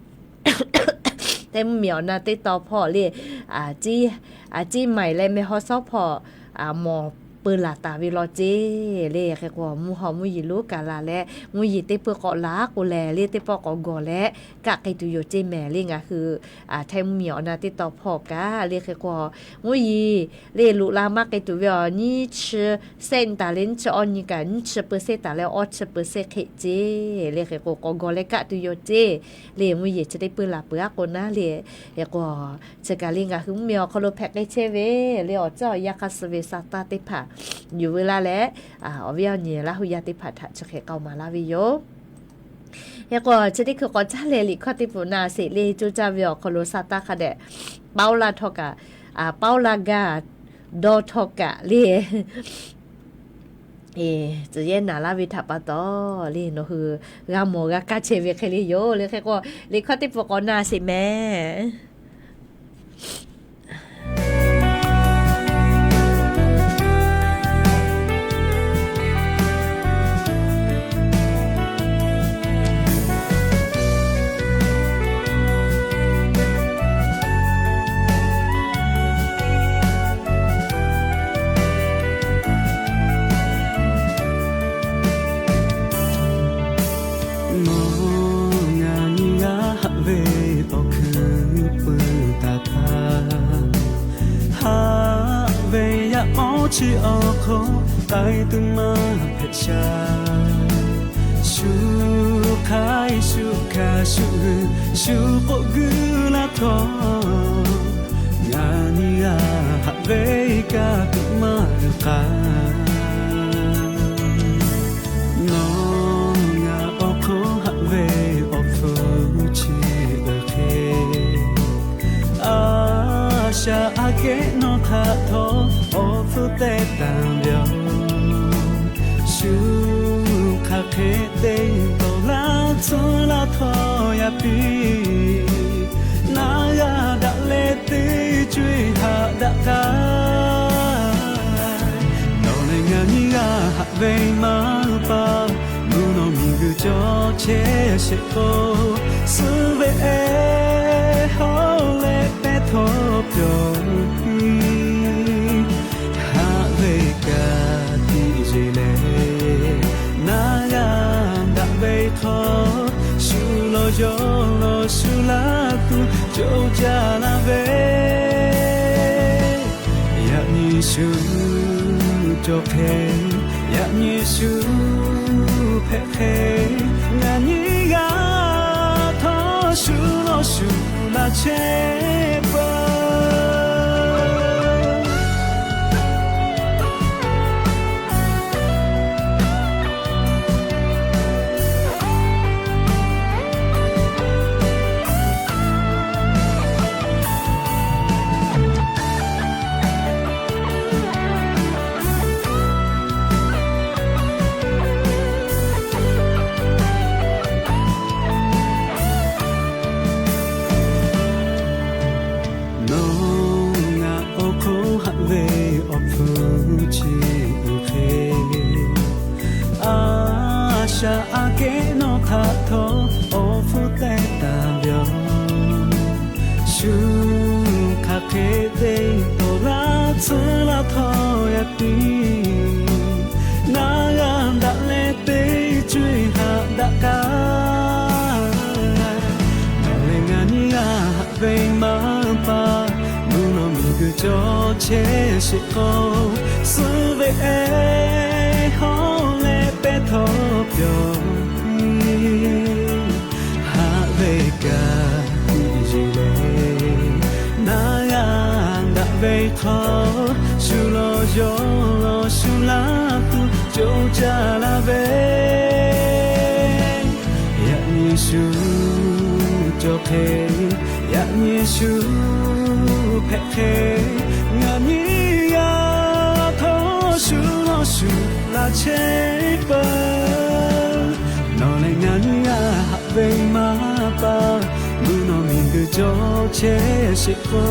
Htaiˇ mvuhˇmiˬ awˬ na teˇ tawn hpawˇ le, เชียงใหม่ leh แม่ฮ่องสอน hpawˇ mawˬ peu laˬ taˍ ve law ceˇ le. Hk'e k'o, mvuhˇ haw mvuhˇ yeˬ lonˉ kaꞈ laˬ leh, mvuhˇ yeˬ teˇ puiˇ k'awꞈ laˬ k'o lehˬ le, teˇ pawˆ k'awꞈ gawˬ leh kaˆ k'ai tuˬ yoˬ ceˇ mehˍ le. Ngaˬ hui Htaiˇ mvuhˇmiˬ awˬ na teˇ tawn hpawˇ kaꞈ le. Hk'e k'o, mvuhˇ yeˬ le loꞈ la maˇ k'ai tuˬ ve awˬ nyiˇ chi เปอร์เซ็นต์ taˍ leh nyiˇ chi awˇ nyi kaꞈ nyiˇ chi เปอร์เซ็นต์ taˍ leh awˇ chi เปอร์เซ็นต์ hk'e ceˇ le. Hk'e k'o, k'awꞈ gawˬ leh kaˆ tuˬ yoˬ ceˇ le. Mvuhˇ yeˬ chi teˇ puiˇ laˬ peuˬ aˉ k'o naˉ le. Hk'e k'o, chi kaꞈ le ngaˬ hui mvuhˇmiˬ awˬ hk'aw lo hpehꞈ k'ai chehˇ ve le, awˬ tcuhˉ awˬ yanˇ hk'a suh ve sa taˇ teˇ hpaˍ yuˬ veu laˇ leh, awˬ viˉ awˬ nyi Laˇ hu yaˇ teˇ hpaˍ htaꞈ chi hk'e k'aoˍ maˍ laˇ ve yoˬ. Hk'e k'o, chi teˇ hkui k'awꞈ caˇ leh liꞈ hkawˇ teˇ pfuhˍ na sheˍ le, coˇ caˇ ve awˬ hk'aw lo sa taˇ hk'a dehꞈ paoˇ laˇ htawˇ kaꞈ, paoˇ laˇ gaˇ dawˇ htawˇ kaꞈ le, tcuh yehˇ naˍ laˇ ve htaꞈ pa taw le, nawˬ hui g'a mawˬ g'a kaˇ chehˇ ve hk'e le yoˬ le. Hk'e k'o, liꞈ hkawˇ teˇ pfuhˍ k'awꞈ na sheˍ mehˍ. Chi awˬ hk'aw k'ai tuˬ maˇ hpehꞈ shaˍ. Shu hk'aiˉ shu hkanˍ shu g'uiˬ shu k'oˆ guiˇ laˇ htawˇ, ngaˬ nyi g'a haꞈ ve kaꞈ tuꞈ maˇ k'a. Nawˬ ngaˬ awˬ hk'aw haꞈ ve awˬ hpfuhˇ chi uiˍ hk'e, a shaꞈ aꞈ kehˉ nawˬ htaꞈ htawˇ awˬ hpfuhˇ tehˇ taˍ ve yoˬ. Shu hk'aˬ hk'e te tawˍ laˇ tcuhˉ laˇ htawˇ yaꞈ piˇ, naˉ g'aˇ daꞈ leh teˇ co-e haꞈ daꞈ k'ai. Nawˬ lehˬ ngaˬ nyi g'a haꞈ ve maˇ pa, mvuhˇ naw miˬ guiˬ cawˇ chehˇ sheˍ k'o, suh ve ehˉ hawˉ leh pehˇ htawˇ pyawˬ piˇ. Haꞈ ve kaꞈ tiꞈ yeˬ leh, naˉ g'aˇ daꞈ ve hk'aw, shu law yawˇ law shu laˇ tuˬ co caˇ laˇ ve. Yaꞈ nyi shu cawˬ hk'e, yaꞈ nyi shu hpehꞈ hk'e, ngaˬ nyi g'a htawˇ shu law shu laˇ chehˇ peuˬ. Nawˬ ngaˬ awˬ hk'aw haꞈ ve awˬ hpfuhˇ chi uiˍ hk'e, a shaꞈ aꞈ kehˉ nawˬ htaꞈ htawˇ awˬ hpfuhˇ tehˇ taˍ ve yoˬ. Shu hk'aˬ hk'e te tawˍ laˇ tcuhˉ laˇ htawˇ yaꞈ piˇ, naˉ g'aˇ daꞈ leh teˇ co-e haꞈ daꞈ k'ai. Nawˬ lehˬ ngaˬ nyi g'a haꞈ ve maˇ pa, mvuhˇ naw miˬ guiˬ cawˇ chehˇ sheˍ k'o, suh ve ehˉ hawˉ leh pehˇ htawˇ pyawˬ piˇ. Haꞈ ve kaꞈ tiꞈ yeˬ leh, naˉ g'aˇ daꞈ ve hk'aw, shu law yawˇ law shu laˇ tuˬ co caˇ laˇ ve. Yaꞈ nyi shu cawˬ hk'e, yaꞈ nyi shu hpehꞈ hk'e, ngaˬ nyi g'a htawˇ shu law shu laˇ chehˇ peuˬ. Nawˬ lehˬ ngaˬ nyi g'a haꞈ ve maˇ pa, mvuhˇ naw miˬ guiˬ cawˇ chehˇ sheˍ k'o,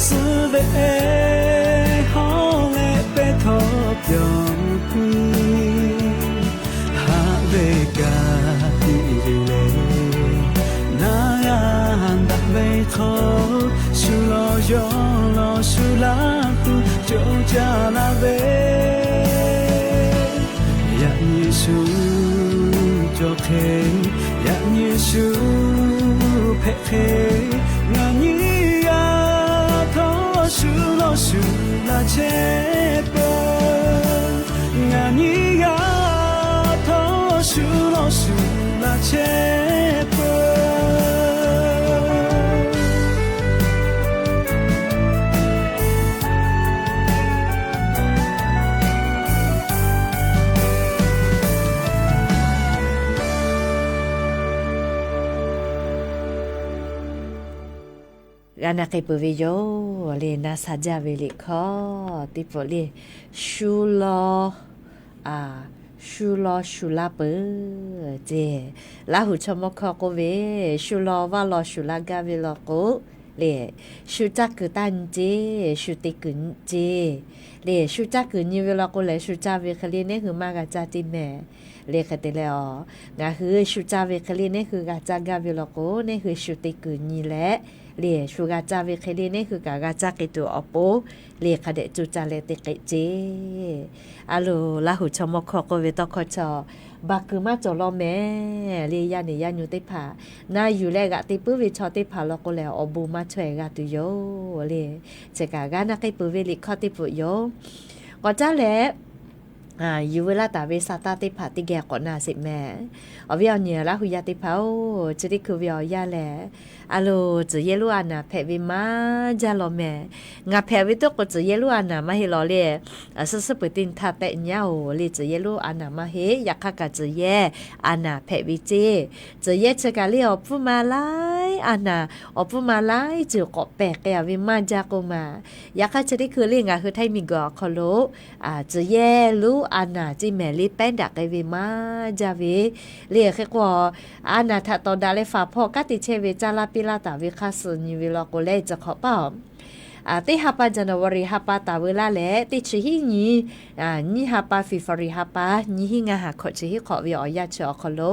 suh ve ehˉ hawˉ leh pehˇ htawˇ pyawˬ piˇ. Haꞈ ve kaꞈ tiꞈ yeˬ leh, naˉ g'aˇ daꞈ ve hk'aw, shu law yawˇ law shu laˇ tuˬ co caˇ laˇ ve. Yaꞈ nyi shu cawˬ hk'e, yaꞈ nyi shu hpehꞈ hk'e, ngaˬ nyi g'a htawˇ shu law shu laˇ chehˇ peuˬ. Ngaˬ nyi g'a htawˇ shu law shu laˇ chehˇ peuˬ. G'a na hk'e peuˬ ve yoˬ le. Na sha jaˇ ve liꞈ hkawˇ teˇ peuˬ le. Shu law, shu law shu laˇ peuˬ ceˇ. Laˇ huˍ chaw mawˇ hkawˇ k'oˆ ve, shu law vaˇ law shu laˇ gaˇ ve law k'o le, shu caˇ kuiˬ taˇ nyi ceˇ, shu te kuiˬ nyi ceˇ. Le shu caˇ kuiˬ nyi ve law k'o lehˬ, shu caˇ ve hk'e le neˇ hui maˇ g'a caˇ ceˇ mehˍ. Le hk'e te leh a, ngaˬ hui shu caˇ ve hk'e le neˇ hui g'a caˇ gaˇ ve law k'o, neˇ hui shu te kuiˬ nyi leh, le shu g'a caˇ ve hk'e le neˇ hui kaꞈ g'a caˇ k'ai tuˬ awˬ pon, le hk'a dehꞈ co caˇ leh te k'ai ceˇ. A loˬ, Laˇ huˍ chaw mawˇ hkawˇ k'oˆ ve tawˇ hkawˇ chi, baˬ kuiˬ maˇ cawˬ law mehˍ. Le yaˇ nehˬ yaˇ nyu teˇ hpaˍ na yuˬ leh g'aꞈ te puiˉ ve chaw teˇ hpaˍ law k'o lehˬ, awˬ bon maˇ chaweh g'a tuˬ yoˬ le. Chi kaꞈ g'a na hk'e peuˬ ve liꞈ hkawˇ teˇ peuˬ yoˬ. K'awꞈ caˉ leh, yuˬ veu laˇ taˍ ve sa taˇ teˇ hpaˍ teˇ geh k'awꞈ na sheˍ mehˍ. Awˬ viˉ awˬ nyi Laˇ hu yaˇ teˇ hpaˍ-oˬ, chi teˇ hkui ve awˬ yanˇ lehˬ, a loˬ, tcuh yehˇ lonˉ a naˍ hpehꞈ ve maˇ jaˇ lawˬ mehˍ. Ngaˬ hpehꞈ ve tuˉ k'o tcuh yehˇ lonˉ a naˍ maˇ heˆ lawˬ le. Suhˉ suhˉ peuˬ teˇ nyi htaˇ tehꞈ nyi-aˬ-oˬ le, tcuh yehˇ lonˉ a naˍ maˇ heˆ. Yaꞈ hk'aˇ kaꞈ tcuh yehˇ a naˍ hpehꞈ ve ceˇ. Tcuh yehˇ chi kaꞈ le awˬ pfuhˇ ma laiˉ a naˍ, awˬ pfuhˇ ma laiˉ ceuˬ k'awꞈ pehˬ k'ai-a ve maˇ jaˇ k'oˆ ma. Yaꞈ hk'aˇ chi teˇ hkui le ngaˬ hui Htaiˇ miˬguiˬ awˬ hk'aw lo tcuh yehˇ lonˉ a naˍ ceˇ mehˍ le pehˉ daꞈ k'ai ve maˇ jaˇ ve. Le hk'e k'o, a naˍ htaꞈ tawˍ daꞈ leh faˍ hpawˇ kanˉ te chehˇ ve caˇ laˇ piˇ laˇ taˍ ve hk'aˇ suh nyi ve law k'o leh, tcuh hk'awꞈ paˇ-oˬ, teˇ ha pa January ha pa taˍ veu laˇ leh, teˇ chi hiˉ nyi, nyiˇ ha pa February ha pa, nyiˇ hinˉ ngaˇ ha hkawꞈ chi hiˉ hk'awꞈ ve awˬ yanˇ chi awˬ hk'aw lo,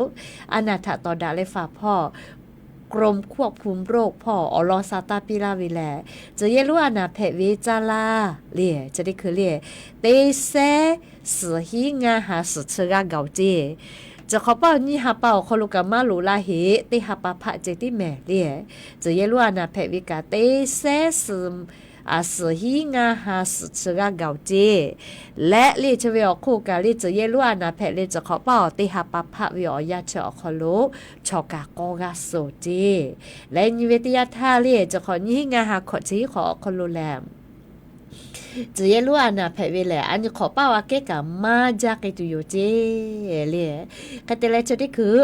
a naˍ htaꞈ tawˍ daꞈ leh faˍ hpawˇ กรมควบคุมโรค hpawˇ awˬ lawn sa taˇ piˇ laˇ ve lehˬ, tcuh yehˇ lonˉ a naˍ hpehꞈ ve caˇ laˇ le, chi teˇ hkui le, teˇ sehˉ suhˍ hiˉ ngaˇ ha suhˍ chi g'aˇ gaˬ-oˬ ceˇ. Tcuh hk'awꞈ paˇ nyiˇ ha pa awˬ hk'aw lo kaꞈ maˇ loꞈ la heˆ, teˇ ha pa hpaˆ ceh tiˉ mehˍ le. Tcuh yehˇ lonˉ a naˍ hpehꞈ ve kaꞈ teˇ sehˉ suhˍ hiˉ ngaˇ ha suhˍ chi g'aˇ gaˬ-oˬ ceˇ. Leh le chi ve awˬ hk'oˆ kaꞈ le tcuh yehˇ lonˉ a naˍ hpehꞈ leh tcuh hk'awꞈ paˇ-oˬ, teˇ ha pa hpaˆ ve awˬ yanˇ chi awˬ hk'aw lo chaw kaꞈ k'awˇ g'aˇ suh-oˬ ceˇ. Leh nyi ve teˇ yanˇ htaˇ le tcuh hk'awꞈ nyiˇ hinˉ ngaˇ ha hkawꞈ chi hiˉ hk'awꞈ awˬ hk'aw lo lehˬ, tcuh yehˇ lonˉ a naˍ hpehꞈ ve lehˬ, a nyi hk'awꞈ paˇ aꞈ kehˉ kaꞈ maˇ jaˇ k'ai tuˬ yoˬ ceˇ le. Hk'e te leh chi teˇ hkui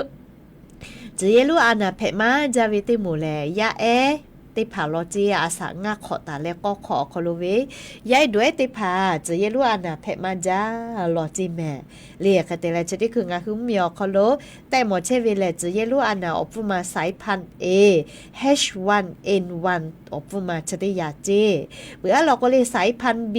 tcuh yehˇ lonˉ a naˍ hpehꞈ maˇ jaˇ ve teˇ moˍ lehˬ, yaˇ ehˉ teˇ hpaˍ lawˬ ceˇ. A shaꞈ ngaˇ hk'awꞈ taˍ leh k'awˇ hk'awꞈ awˬ hk'aw lo ve yaˇ ehˉ dawˬ ehˉ teˇ hpaˍ tcuh yehˇ lonˉ a naˍ hpehꞈ maˇ jaˇ lawˬ ceˇ mehˍ le. Hk'e te leh chi teˇ hkui ngaˬ hui mvuhˇmiˬ awˬ hk'aw lo tehꞈ mawˬ chehˇ ve lehˬ, tcuh yehˇ lonˉ a naˍ awˬ pfuhˇ ma สายพันธุ์ A, H one N one awˬ pfuhˇ ma chi teˇ yanˇ ceˇ. Peuˬ aˉ law k'o le สายพันธุ์ B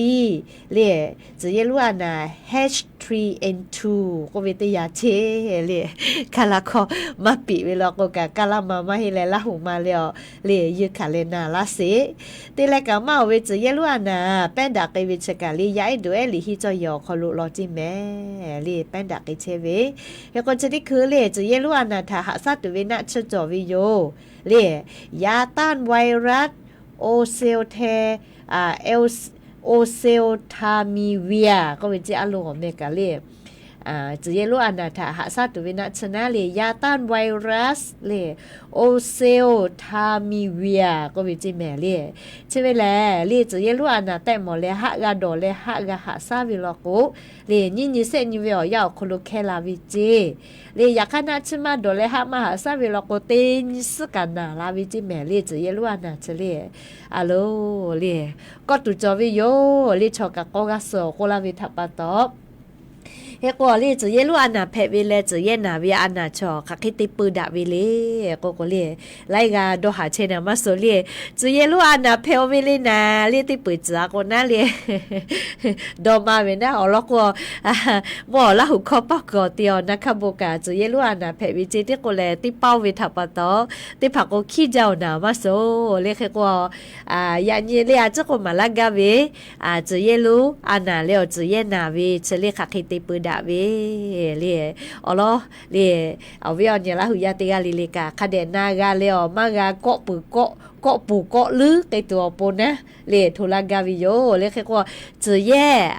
le, tcuh yehˇ lonˉ a naˍ H three N two k'oˆ ve teˇ yanˇ ceˇ le. Kaˇ laˇ hkawˇ maˇ piꞈ ve law k'o kaꞈ, kaˇ laˇ ma maˇ heˆ leh Laˇ huˍ ma le awˬ le, yeuˇ hkanˍ leh na laˇ sheˍ. Te leh kaꞈ maˇ-oˬ ve, tcuh yehˇ lonˉ a naˍ pehˉ daꞈ k'ai ve chi kaꞈ le yaˇ ehˉ dawˬ ehˉ liꞈ hiˉ cawˇ yehˬ awˬ hk'aw lo lawˬ ceˇ mehˍ le, pehˉ daꞈ k'ai chehˇ ve. Hk'e k'o chi teˇ hkui le tcuh yehˇ lonˉ a naˍ htaꞈ haꞈ shaˉ tuˬ ve naˆ tsuhˇ cawˬ ve yoˬ le, yaꞈ tanˇ virus, oselta, oseltamivir k'oˆ ve ceˇ. A loˬ awˬ meh kaꞈ le tcuh yehˇ lonˉ a naˍ htaꞈ haꞈ shaˉ tuˬ ve naˆ tsuhˇ naˉ le yaꞈ tanˇ virus le, oseltamivir k'oˆ ve ceˇ mehˍ le. Chi ve lehˬ le tcuh yehˇ lonˉ a naˍ tehꞈ mawˬ leh haˆ g'a dawˬ leh haˆ g'a haꞈ shaˉ ve law k'o le, nyiˇ nyi sehˆ nyi ve awˬ yanˇ awˬ hk'aw lo hkehˇ la ve ceˇ le. Yaꞈ hk'aˇ naˆ tsuhˇ maˇ dawˬ leh haˆ maˇ haꞈ shaˉ ve law k'o, teˇ nyi suhˉ kaꞈ naˬ la ve ceˇ mehˍ le tcuh yehˇ lonˉ a naˍ chi le. A loˬ le, kawˇ tuˬ cawˬ ve yoˬ le, chaw kaꞈ k'awˇ g'aˇ suh-oˬ k'oˆ laˇ ve htaꞈ pa taw, hk'e k'o le tcuh yehˇ lonˉ a naˍ hpehꞈ ve leh tcuh yehˇ naˍ ve a naˍ chaw hk'aˬ hk'e te peu daꞈ ve le k'oˆ k'o le, laiˉ g'aˇ dawˇ haˍ chehˇ naˍ maˇ suh le. Tcuh yehˇ lonˉ a naˍ hpehꞈ-o ve le naˍ le, teˇ peuˬ tcuh a k'o naˉ le dawˇ ma ve naˉ awˬ lawn k'o, mvuhˇ awˬ Laˇ huˍ hkawˇ paˇ kuiˬ awˬ te awˬ na hk'a bon kaꞈ tcuh yehˇ lonˉ a naˍ hpehꞈ ve ceˇ teˇ k'o lehˬ, teˇ paˇ-oˬ ve htaꞈ pa taw, teˇ hpaˍ k'o hkiˇ jaˇ-oˬ naˍ maˇ suh le. Hk'e k'o, yaꞈ nyi le a ciˉ k'o maˍ laˇ gaˇ ve, tcuh yehˇ lonˉ a naˍ leh awˬ tcuh yehˇ naˍ ve chi le hk'aˬ hk'e te peu daꞈ ve le. Awˬ lawn le, awˬ viˉ awˬ nyi Laˇ huˍ yaˇ teˇ g'aˇ le le kaꞈ hk'a dehꞈ na g'a leh awˬ maˇ g'a kawˆ peuˬ kawˆ, kawˆ peuˬ kawˆ leuˉ k'ai tuˬ awˬ pon naˉ le hto laˇ gaˇ ve yoˬ le. Hk'e k'o, tcuh yehˇ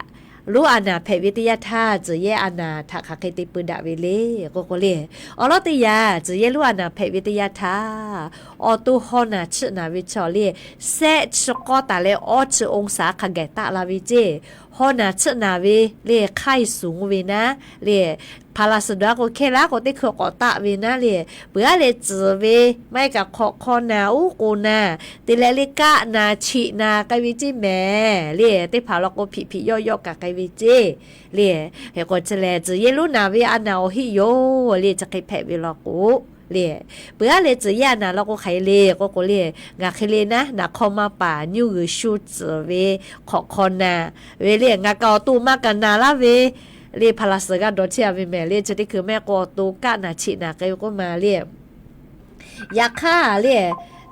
lonˉ a naˍ hpehꞈ ve teˇ yanˇ htaˇ tcuh yehˇ a naˍ htaꞈ hk'aˬ hk'e te peu daꞈ ve le k'oˆ k'o le, awˬ lawn teˇ yanˇ tcuh yehˇ lonˉ a naˍ hpehꞈ ve teˇ yanˇ htaˇ, awˬ to haw naˬ chiˆ naˍ ve chaw le, sehˆ chi k'awˇ taˍ leh awˇ chi องศา hk'a gaˬ taˆ la ve ceˇ. Haw naˬ chiˆ naˍ ve le hk'aiˇ suˍ ve naˉ le, hpaˍ laˬ suhˍ dawˬ a k'o hkehˇ laˇ k'o teˇ hkui k'awꞈ taˆ ve naˉ le, peuˬ aˉ leh tcuhˍ ve maˇ heˆ kaꞈ hk'awꞈ hk'aw naˬ uˉ k'o naˬ, te leh le kaˆ naˬ chiˆ naˬ k'ai ve ceˇ mehˍ le. Teˇ hpaˍ law k'o hpiꞈ hpiꞈ yawˆ yawˆ kaꞈ k'ai ve ceˇ le. Hk'e k'o chi lehˬ tcuh yehˇ lonˉ naˍ ve a naˍ awˬ heˆ yoˬ le, chi hk'e hpehꞈ ve law k'o le, peuˬ aˉ leh tcuh yehˇ a naˍ law k'o hk'aˬ hk'e le k'oˆ k'o le, ngaˬ hk'e le naˉ naˍ hk'aw maˇ paˍ nyuˇ g'uiˬ shu tcuhˍ ve hk'awꞈ hk'aw naˬ ve le, ngaˬ kaꞈ awˬ to maˇ kaꞈ naˬ laˇ ve le, hpaˍ laˬ suhˍ g'a dawˬ chehˇ a ve mehˍ le. Chi teˇ hkui mehˆ k'o awˬ to kaˆ naˬ chiˆ naˬ k'ai ve k'oˆ ma le. Yaꞈ hk'aˇ le,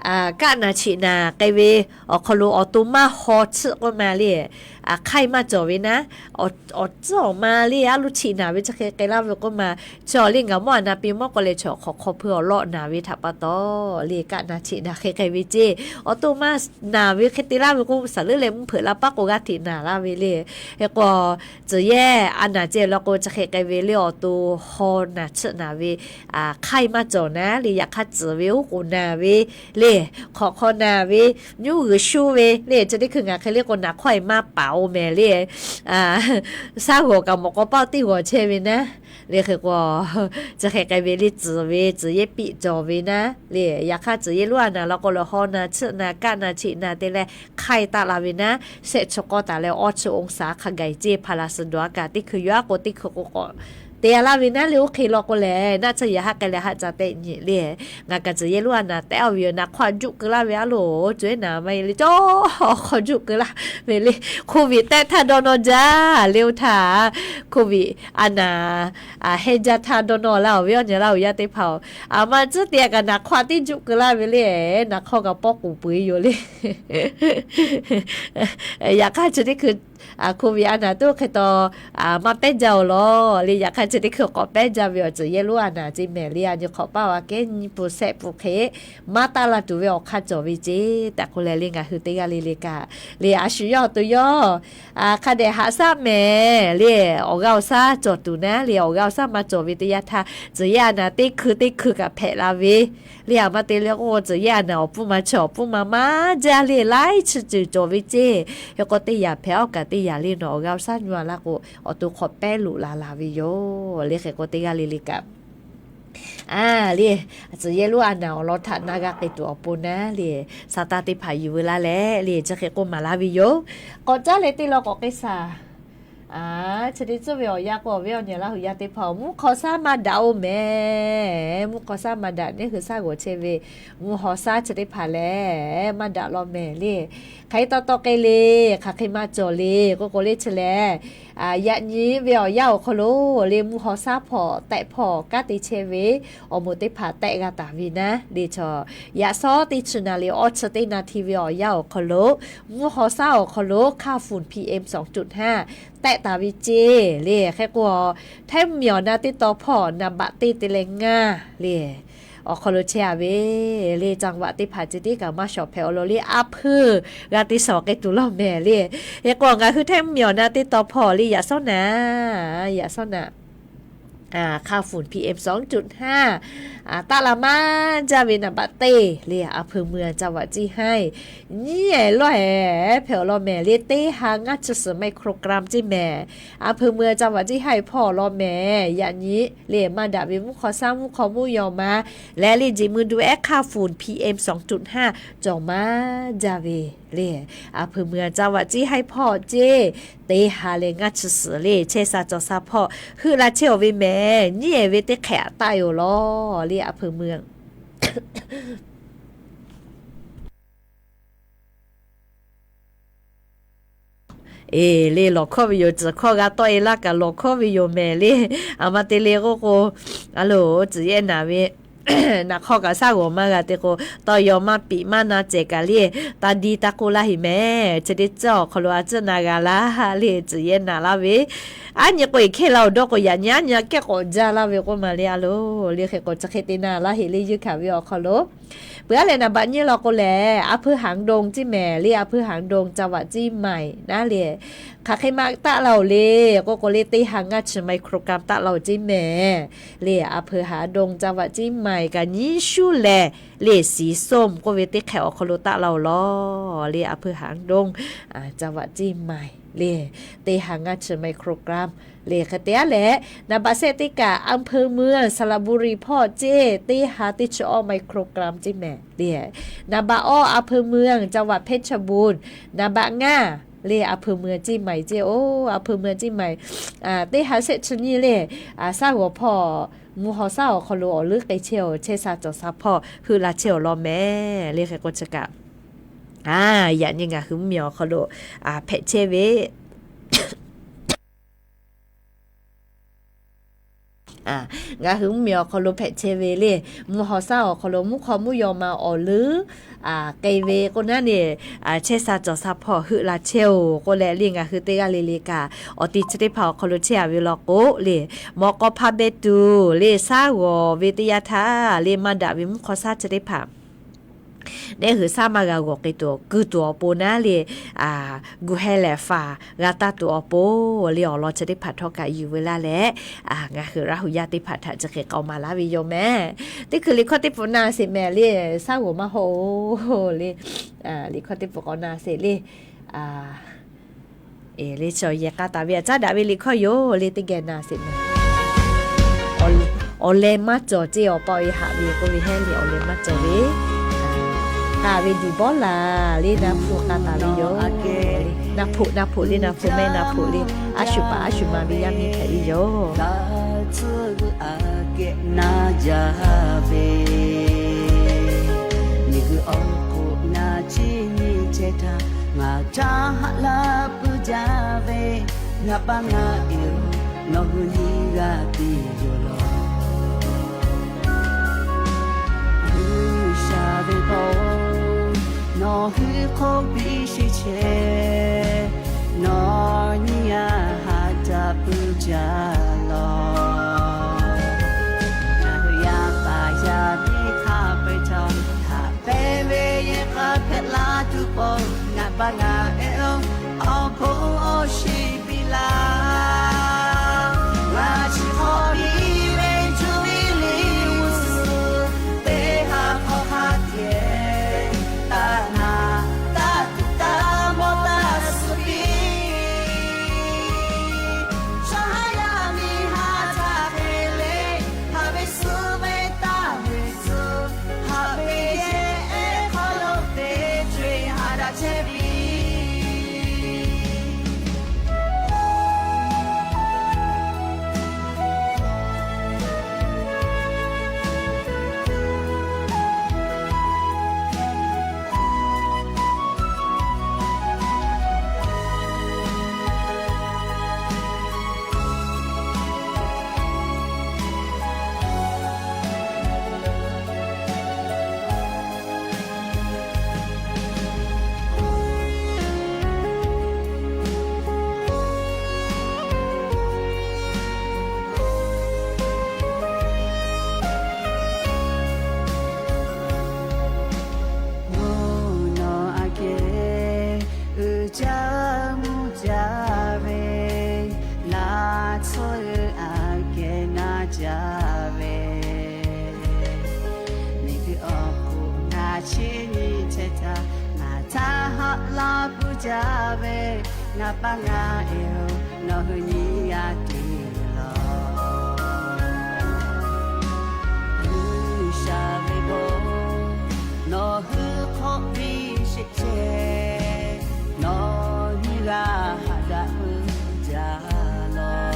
kaˆ naˬ cheꞈ naˬ k'ai ve awˬ hk'aw lo awˬ to maˇ haw tsuhˆ k'oˆ ma le, hk'aiˇ maˇ cawˬ ve naˉ, awˬ tcuhˉ awˬ ma le a loˍ cheꞈ naˬ ve chi hk'e k'ai laˇ ve k'oˆ ma. Chaw le ngaˬ mawˇ a naˍ piˇ mawˇ k'o leh chaw hk'awꞈ hk'aw hpeu awˬ lawˆ naˬ ve htaꞈ pa taw le kaˆ naˬ cheꞈ naˬ hk'e k'ai ve ceˇ. Awˬ to maˇ naˬ ve hk'e te laˇ ve k'o, saˍ leuˉ leh mvuhˇ hpeuꞈ la paˉ k'o g'a hteꞈ naˬ laˇ ve le. Hk'e k'o, tcuhˬ yehˇ a naˬ ceh law k'o chi hk'e k'ai ve le awˬ to haw naˬ tsuhˆ naˬ ve hk'aiˇ maˇ cawˬ naˉ le, yaꞈ hk'aˇ tcuhˬ ve oˉ k'oˍ naˬ ve le, hk'awꞈ hk'aw naˬ ve, nyuˇ g'uiˬ shuˇ ve le, chi teˇ hkui ngaˬ hk'e le k'o naˬ hk'awˇ e maˇ paˍ oˬ mehˍ le. Shaˉ g'awˬ kaꞈ mawꞈ k'aw paˆ teˇ g'awˬ chehˇ ve naˉ. Le hk'e k'o, chi hk'e k'ai ve le tcuhˬ ve tcuhˬ yehˇ piˆ cawˬ ve naˉ le, yaꞈ hk'aˇ tcuhˬ yehˇ lonˉ a naˬ law k'o leh haw naˬ tsuhˆ naˬ kaˆ naˬ cheꞈ naˬ te leh hk'aiˇ taˆ la ve naˉ, shehˆ chi k'awˇ taˍ leh awˇ chi องศา hk'a gaˬ ceˇ, พารา suh dawˬ a kaꞈ teˇ hkui yaw aˉ k'o teˇ hkui k'o k'awꞈ te a laˇ ve naˉ le, oˇ hk'e law k'o lehˬ naˆ tsuhˇ yaꞈ haˉ k'ai leh haˆ ca tehˆ nyi le. Ngaˬ kaꞈ tcuhˬ yehˇ lonˉ a naˬ tehˉ a ve yoˬ, naˬ hk'awˇ a juˆ keu laˇ ve a loˍ, co eˉ naˬ maˇ e le cawˇ hk'awˇ juˆ keu laˇ ve le. Covid tehˆ htaˇ dawˇ nawˇ jaˇ le oˇ htaˇ, Covid a naˬ hehnˇ jaˇ htaˇ dawˇ nawˇ laˇ oˬ ve awˬ nyi laˇ oˬ yaˇ teˇ hpaˍ oˬ. A ma tcuhˉ te a kaꞈ naˬ hk'awˇ a tiˉ juˆ keu laˇ ve le, naˬ hk'awˇ kaꞈ pawˆ k'oˍ peuˬ e yoˬ le. Yaꞈ hk'aˇ chi teˇ hkui Covid a naˬ tuˬ hk'e taw maˇ pehˉ jaˇ oˬ law le, yaꞈ hk'aˇ chi teˇ hkui k'awꞈ pehˉ jaˇ ve awˬ tcuhˬ yehˇ lonˉ a naˬ ceˇ mehˍ le, a nyi hk'awꞈ paˇ a kehˉ nyiˇ pu shehˆ pu hk'e maˇ taˆ la tuˬ ve awˬ hk'aˇ cawˬ ve ceˇ tehꞈ k'oˆ leh le ngaˬ hui teˇ g'aˇ le le kaꞈ le a shu yawˇ awˬ to yawˇ hk'a dehꞈ haꞈ shaˉ mehˍ le, awˬ g'aˇ awˬ shaˉ cawˬ tuˬ naˉ le, awˬ g'aˇ awˬ shaˉ maˇ cawˬ ve teˇ yanˇ htaˇ tcuhˬ yehˇ a naˬ teˇ hkui teˇ hkui kaꞈ hpehꞈ la ve le. A ma te le k'o tcuhˬ yehˇ a naˬ awˬ pfuhˇ ma chaw awˬ pfuhˇ ma maˇ jaˇ le, laiˉ chi ceuˬ cawˬ ve ceˇ. Hk'e k'o teˇ yanˇ hpehꞈ awˬ kaꞈ teˇ yanˇ le nawˬ awˬ g'aˇ awˬ shaˉ nyi a laˇ k'o, awˬ to hk'awꞈ pehˉ loꞈ la la ve yoˬ le. Hk'e k'o teˇ g'aˇ le le kaꞈ a le, tcuhˬ yehˇ lonˉ a naˬ awˬ lawn htaꞈ na g'a k'ai tuˬ awˬ pon naˉ le, sa taˇ teˇ hpaˍ yuˬ veu laˇ leh le chi hk'e k'oˆ maˍ laˇ ve yoˬ. K'awꞈ caˉ leh teˇ law k'awꞈ k'ai shaˍ. Chi teˇ tcuhˉ ve awˬ yanˇ k'o awˬ viˉ awˬ nyi laˇ hui yaˇ teˇ hpaˍ, mvuhˇ hk'aw shaˉ maˇ daꞈ oˬ mehˍ. Mvuhˇ hk'aw shaˉ maˇ daꞈ, neˇ hui shaˉ g'awˬ chehˇ ve mvuhˇ hk'aw shaˉ chi teˇ hpaˍ lehˬ maˇ daꞈ law mehˍ le. Hk'aˬ hk'e taw taw k'ai le, hk'aˬ hk'e maˇ cawˬ le k'oˆ k'o le chi lehˬ, yaꞈ nyi ve awˬ yanˇ awˬ hk'aw lo le mvuhˇ hk'aw shaˉ hpawˇ tehꞈ hpawˇ kanˉ te chehˇ ve awˬ moˍ teˇ hpaˍ tehꞈ g'a taˍ ve naˉ le chaw, yaꞈ shawˉ teˇ chi naˍ riˍ awˇ chi teˇ naˍ hti ve awˬ yanˇ awˬ hk'aw lo mvuhˇ hk'aw shaˉ awˬ hk'aw lo hkaˇ funˍ PM sawˍ cuꞈ htaˇ tehꞈ taˍ ve ceˇ le. Hk'e k'o, htaiˇ mvuhˇ miˬ awˬ na teˇ taw hpawˇ naˍ baꞈ teˇ te leh ngaˇ le awˬ hk'aw lo chehˇ a ve le. Caˇ vaꞈ teˇ hpaˍ ceh tiˉ kaꞈ maˇ shawˍ hpehꞈ awˬ lawn le, a hpeuˇ g'a te shawˍ k'ai tuˬ law mehˍ le. Hk'e k'o ngaˬ hui htaiˇ mvuhˇ miˬ awˬ na teˇ taw hpawˇ le yaꞈ shawˉ naˍ, yaꞈ shawˉ naˍ hkaˇ funˍ PM sawˍ cuꞈ htaˇ taˆ la maˇ jaˇ ve naˍ baꞈ teˇ le a hpeuˇ mui caˇ vaꞈ ciˇ haiˇ nyiˉ ehˍ lawˇ ehˍ hpehꞈ awˬ lawn mehˍ le. Teˇ ha ngaˇ chi suhˍ microgram ceˇ mehˍ. A hpeuˇ mui caˇ vaꞈ ciˇ haiˇ hpawˇ awˬ lawn mehˍ, yaꞈ nyi le maˇ daꞈ ve mvuhˇ hk'aw shaˉ mvuhˇ hk'aw mvuhˇ yaw ma leh le jeꞈ mui du ehˉ hkaˇ funˍ PM sawˍ cuꞈ htaˇ cawˬ maˇ jaˇ ve le. A hpeuˇ mui caˇ vaꞈ ciˇ haiˇ hpawˇ ceˇ, teˇ ha leh ngaˇ chi suhˍ le chehˇ sha cawˬ sha hpawˇ heuˆ la chehˇ awˬ ve mehˍ. Nyiˉ ehˍ ve teˇ hk'ehꞈ taˆ yoˬ law le a hpeuˇ mui Eˬ le, lawˬ hkawˇ ve yoˬ. Tcuhˬ hkawˇ g'a tawˆ e laˇ kaꞈ lawˬ hkawˇ ve yoˬ mehˍ le. A ma te le k'oˆ k'o, a loˍ tcuhˬ yehˇ naˍ ve naˍ hk'awˇ kaꞈ shaˉ g'awˬ maˇ g'a te k'o, tawˇ yaw maˇ piꞈ maˇ na cehˬ kaꞈ le, taˇ diˇ taˇ k'oˆ laˇ heꞈ mehˍ. Chi teˇ tcuhˉ awˬ hk'aw lo a tcuhˉ na g'a laˇ le, tcuhˬ yehˇ naˍ laˇ ve. Aˉ nyi k'o, eˬ hkehˇ la awˬ dawˇ k'o, yaꞈ nyi aˉ nyi aꞈ kehˉ k'awꞈ jaˇ laˇ ve k'oˆ ma le. A loˍ le, hk'e k'o chi hk'e te na laˇ heꞈ le, yeunˇ hkanˍ ve awˬ hk'aw lo. Peuˬ aˉ lehˬ, naˍ baꞈ nyiˇ law k'o lehˬ, a hpeuˇ haˍ dong ceˇ mehˍ le, a hpeuˇ haˍ dong caˇ vaꞈ ciˇ maiˍ naˉ le. Hk'aˬ hk'e ma taˆ la oˬ le k'oˆ k'o le, teˇ ha ngaˇ chi microgram taˆ la oˬ ceˇ mehˍ le. A hpeuˇ haˍ dong caˇ vaꞈ ciˇ maiˍ kaꞈ nyiˇ shuˉ lehˬ le, สีส้ม k'oˆ ve teˇ hk'ehꞈ awˬ hk'aw lo taˆ la oˬ law le. A hpeuˇ haˍ dong caˇ vaꞈ ciˇ maiˍ le, teˇ ha ngaˇ chi microgram le. Hk'e te aˉ lehˬ, naˍ baꞈ shehˆ teˇ kaꞈ อำเภอเมือง สระบุรี hpawˇ ceˇ, teˇ ha teˇ chi awˇ microgram ceˇ mehˍ le. Naˍ baꞈ awˇ อำเภอเมือง จังหวัดเพชรบูรณ์, naˍ baꞈ ngaˇ le อำเภอเมือง ceˇ maiˍ ceˇ oˬ, อำเภอเมือง ceˇ maiˍ. Teˇ ha shehˆ chi nyiˇ le, shaˉ g'awˬ hpawˇ mvuhˇ hk'aw shaˉ awˬ hk'aw lo awˬ leuˉ k'ai chehˇ oˬ, chehˇ sha cawˬ sha hpawˇ heuˆ la chehˇ awˬ lawn mehˍ le. Hk'e k'o chi kaꞈ, yaꞈ nyi ngaˬ hui mvuhˇ miˬ awˬ hk'aw lo hpehꞈ chehˇ ve Ngaˬ hui mvuhˇmiˬ awˬ hk'aw lo hpehꞈ chehˇ ve le, mvuhˇ haw shaˉ awˬ hk'aw lo mvuhˇ hk'aw mvuhˇ yaw ma awˬ leuˉ k'ai ve k'o naˉ le, chehˇ sha cawˬ sha hpawˇ heuˆ la chehˇ-oˬ k'oˆ leh le, ngaˬ hui teˇ g'aˇ le le kaꞈ awˬ ti chi teˇ hpaˍ awˬ hk'aw lo chehˇ a ve law k'o le, mawꞈ k'aw hpaˇ beh tuˬ le, shaˉ g'awˬ ve teˇ yanˇ htaˇ le, maˇ daꞈ ve mvuhˇ hk'aw shaˉ chi teˇ hpaˍ neˇ hui shaˉ maˇ g'a g'awˬ k'ai tuˬ kuiˬ tuˬ awˬ pon naˉ le, gu heh lehˬ faˍ g'a taˇ tuˬ awˬ pon le, awˬ lawn chi teˇ hpaˍ htawˇ kaꞈ yuˬ veu laˇ leh, ngaˬ hui Laˇ huˍ yaˇ teˇ hpaˍ htaꞈ chi hk'e k'awꞈ maˍ laˇ ve yoˬ mehˍ. Teˇ hkui liꞈ hkawˇ teˇ pfuhˍ na sheˍ mehˍ le, shaˉ g'awˬ maˇ hawˆ-oˬ le. Liꞈ hkawˇ teˇ pfuhˍ k'awꞈ na sheˍ le. Eˬ, le chaw yehˬ k'a taˍ ve aꞈ caˉ daꞈ ve liꞈ hkawˇ yoˬ le, teˇ geh na sheˍ mehˍ. Awˬ leh maˇ cawˬ ceˇ awˬ pa awˬ e haꞈ ve k'oˆ ve heˉ le, awˬ leh maˇ cawˬ ve, k'a ve diˍ bawˇ laˬ le, na hpu k'a taˍ ve yoˬ. Na hpu, na hpu le, na hpu mehˆ na hpu le, a shu paˍ a shu ma ve yaˇ miˇ hpehꞈ ve yoˬ. Aˬ kehˬ na jaˇ ve, miˬguiˬ awˬ hk'oˆ na chi nyi chehˇ htaˇ, ngaˬ htaꞈ haꞈ laˇ puiˉ jaˇ ve, ngaˬ pa ngaˬ e-oˬ, nawˬ hui nyi g'a piˇ yoˬ law. G'uiˬsha ve hk'aw nawˬ hui hk'oˆ piˇ sheˍ chehˇ, nawˬ nyi g'a haꞈ jaˇ puiˉ jaˇ law. Ngaˬ hui yaˇ paˍ yaˇ miˇ hk'a peu-eˬ chaw haꞈ pehnˇ ve yehˬ k'a hpehꞈ la tuˬ pon, ngaˬ pa ngaˬ e-oˬ, awˬ bon awˬ shiˍ piˇ laˇ. Ngaˬ chi hk'awꞈ piˇ ve cuˇ viˉ liꞈ g'uˇ suhˍ teˇ ha hk'aw hk'a tiꞈ taˇ naˍ, taˇ tuꞈ taˇ mawˇ taˇ suh piˇ. Chaw haˉ yaˇ miˇ haˉ htaꞈ hk'e le, haꞈ ve suh ve taˇ ve tcuh, haꞈ ve yehˬ ehˉ hk'aw lo teˇ co-e haꞈ daꞈ chehˇ piˇ. Mvuhˇ naw aꞈ kehˬ uiˍ jaˇ mvuh jaˇ ve, laꞈ tcuhˇ aꞈ kehˬ na jaˇ ve, miˬguiˬ awˬ hk'oˆ ngaˬ chi nyi chehˇ htaˇ, ngaˬ htaꞈ haꞈ laˇ puiˉ jaˇ ve, ngaˬ pa ngaˬ e-oˬ, nawˬ hui nyi g'a tuˬ law. G'uiˬsha ve bon nawˬ hui hk'awꞈ piˇ sheˍ chehˇ, nawˬ nyi g'a haꞈ daꞈ puiˉ jaˇ law.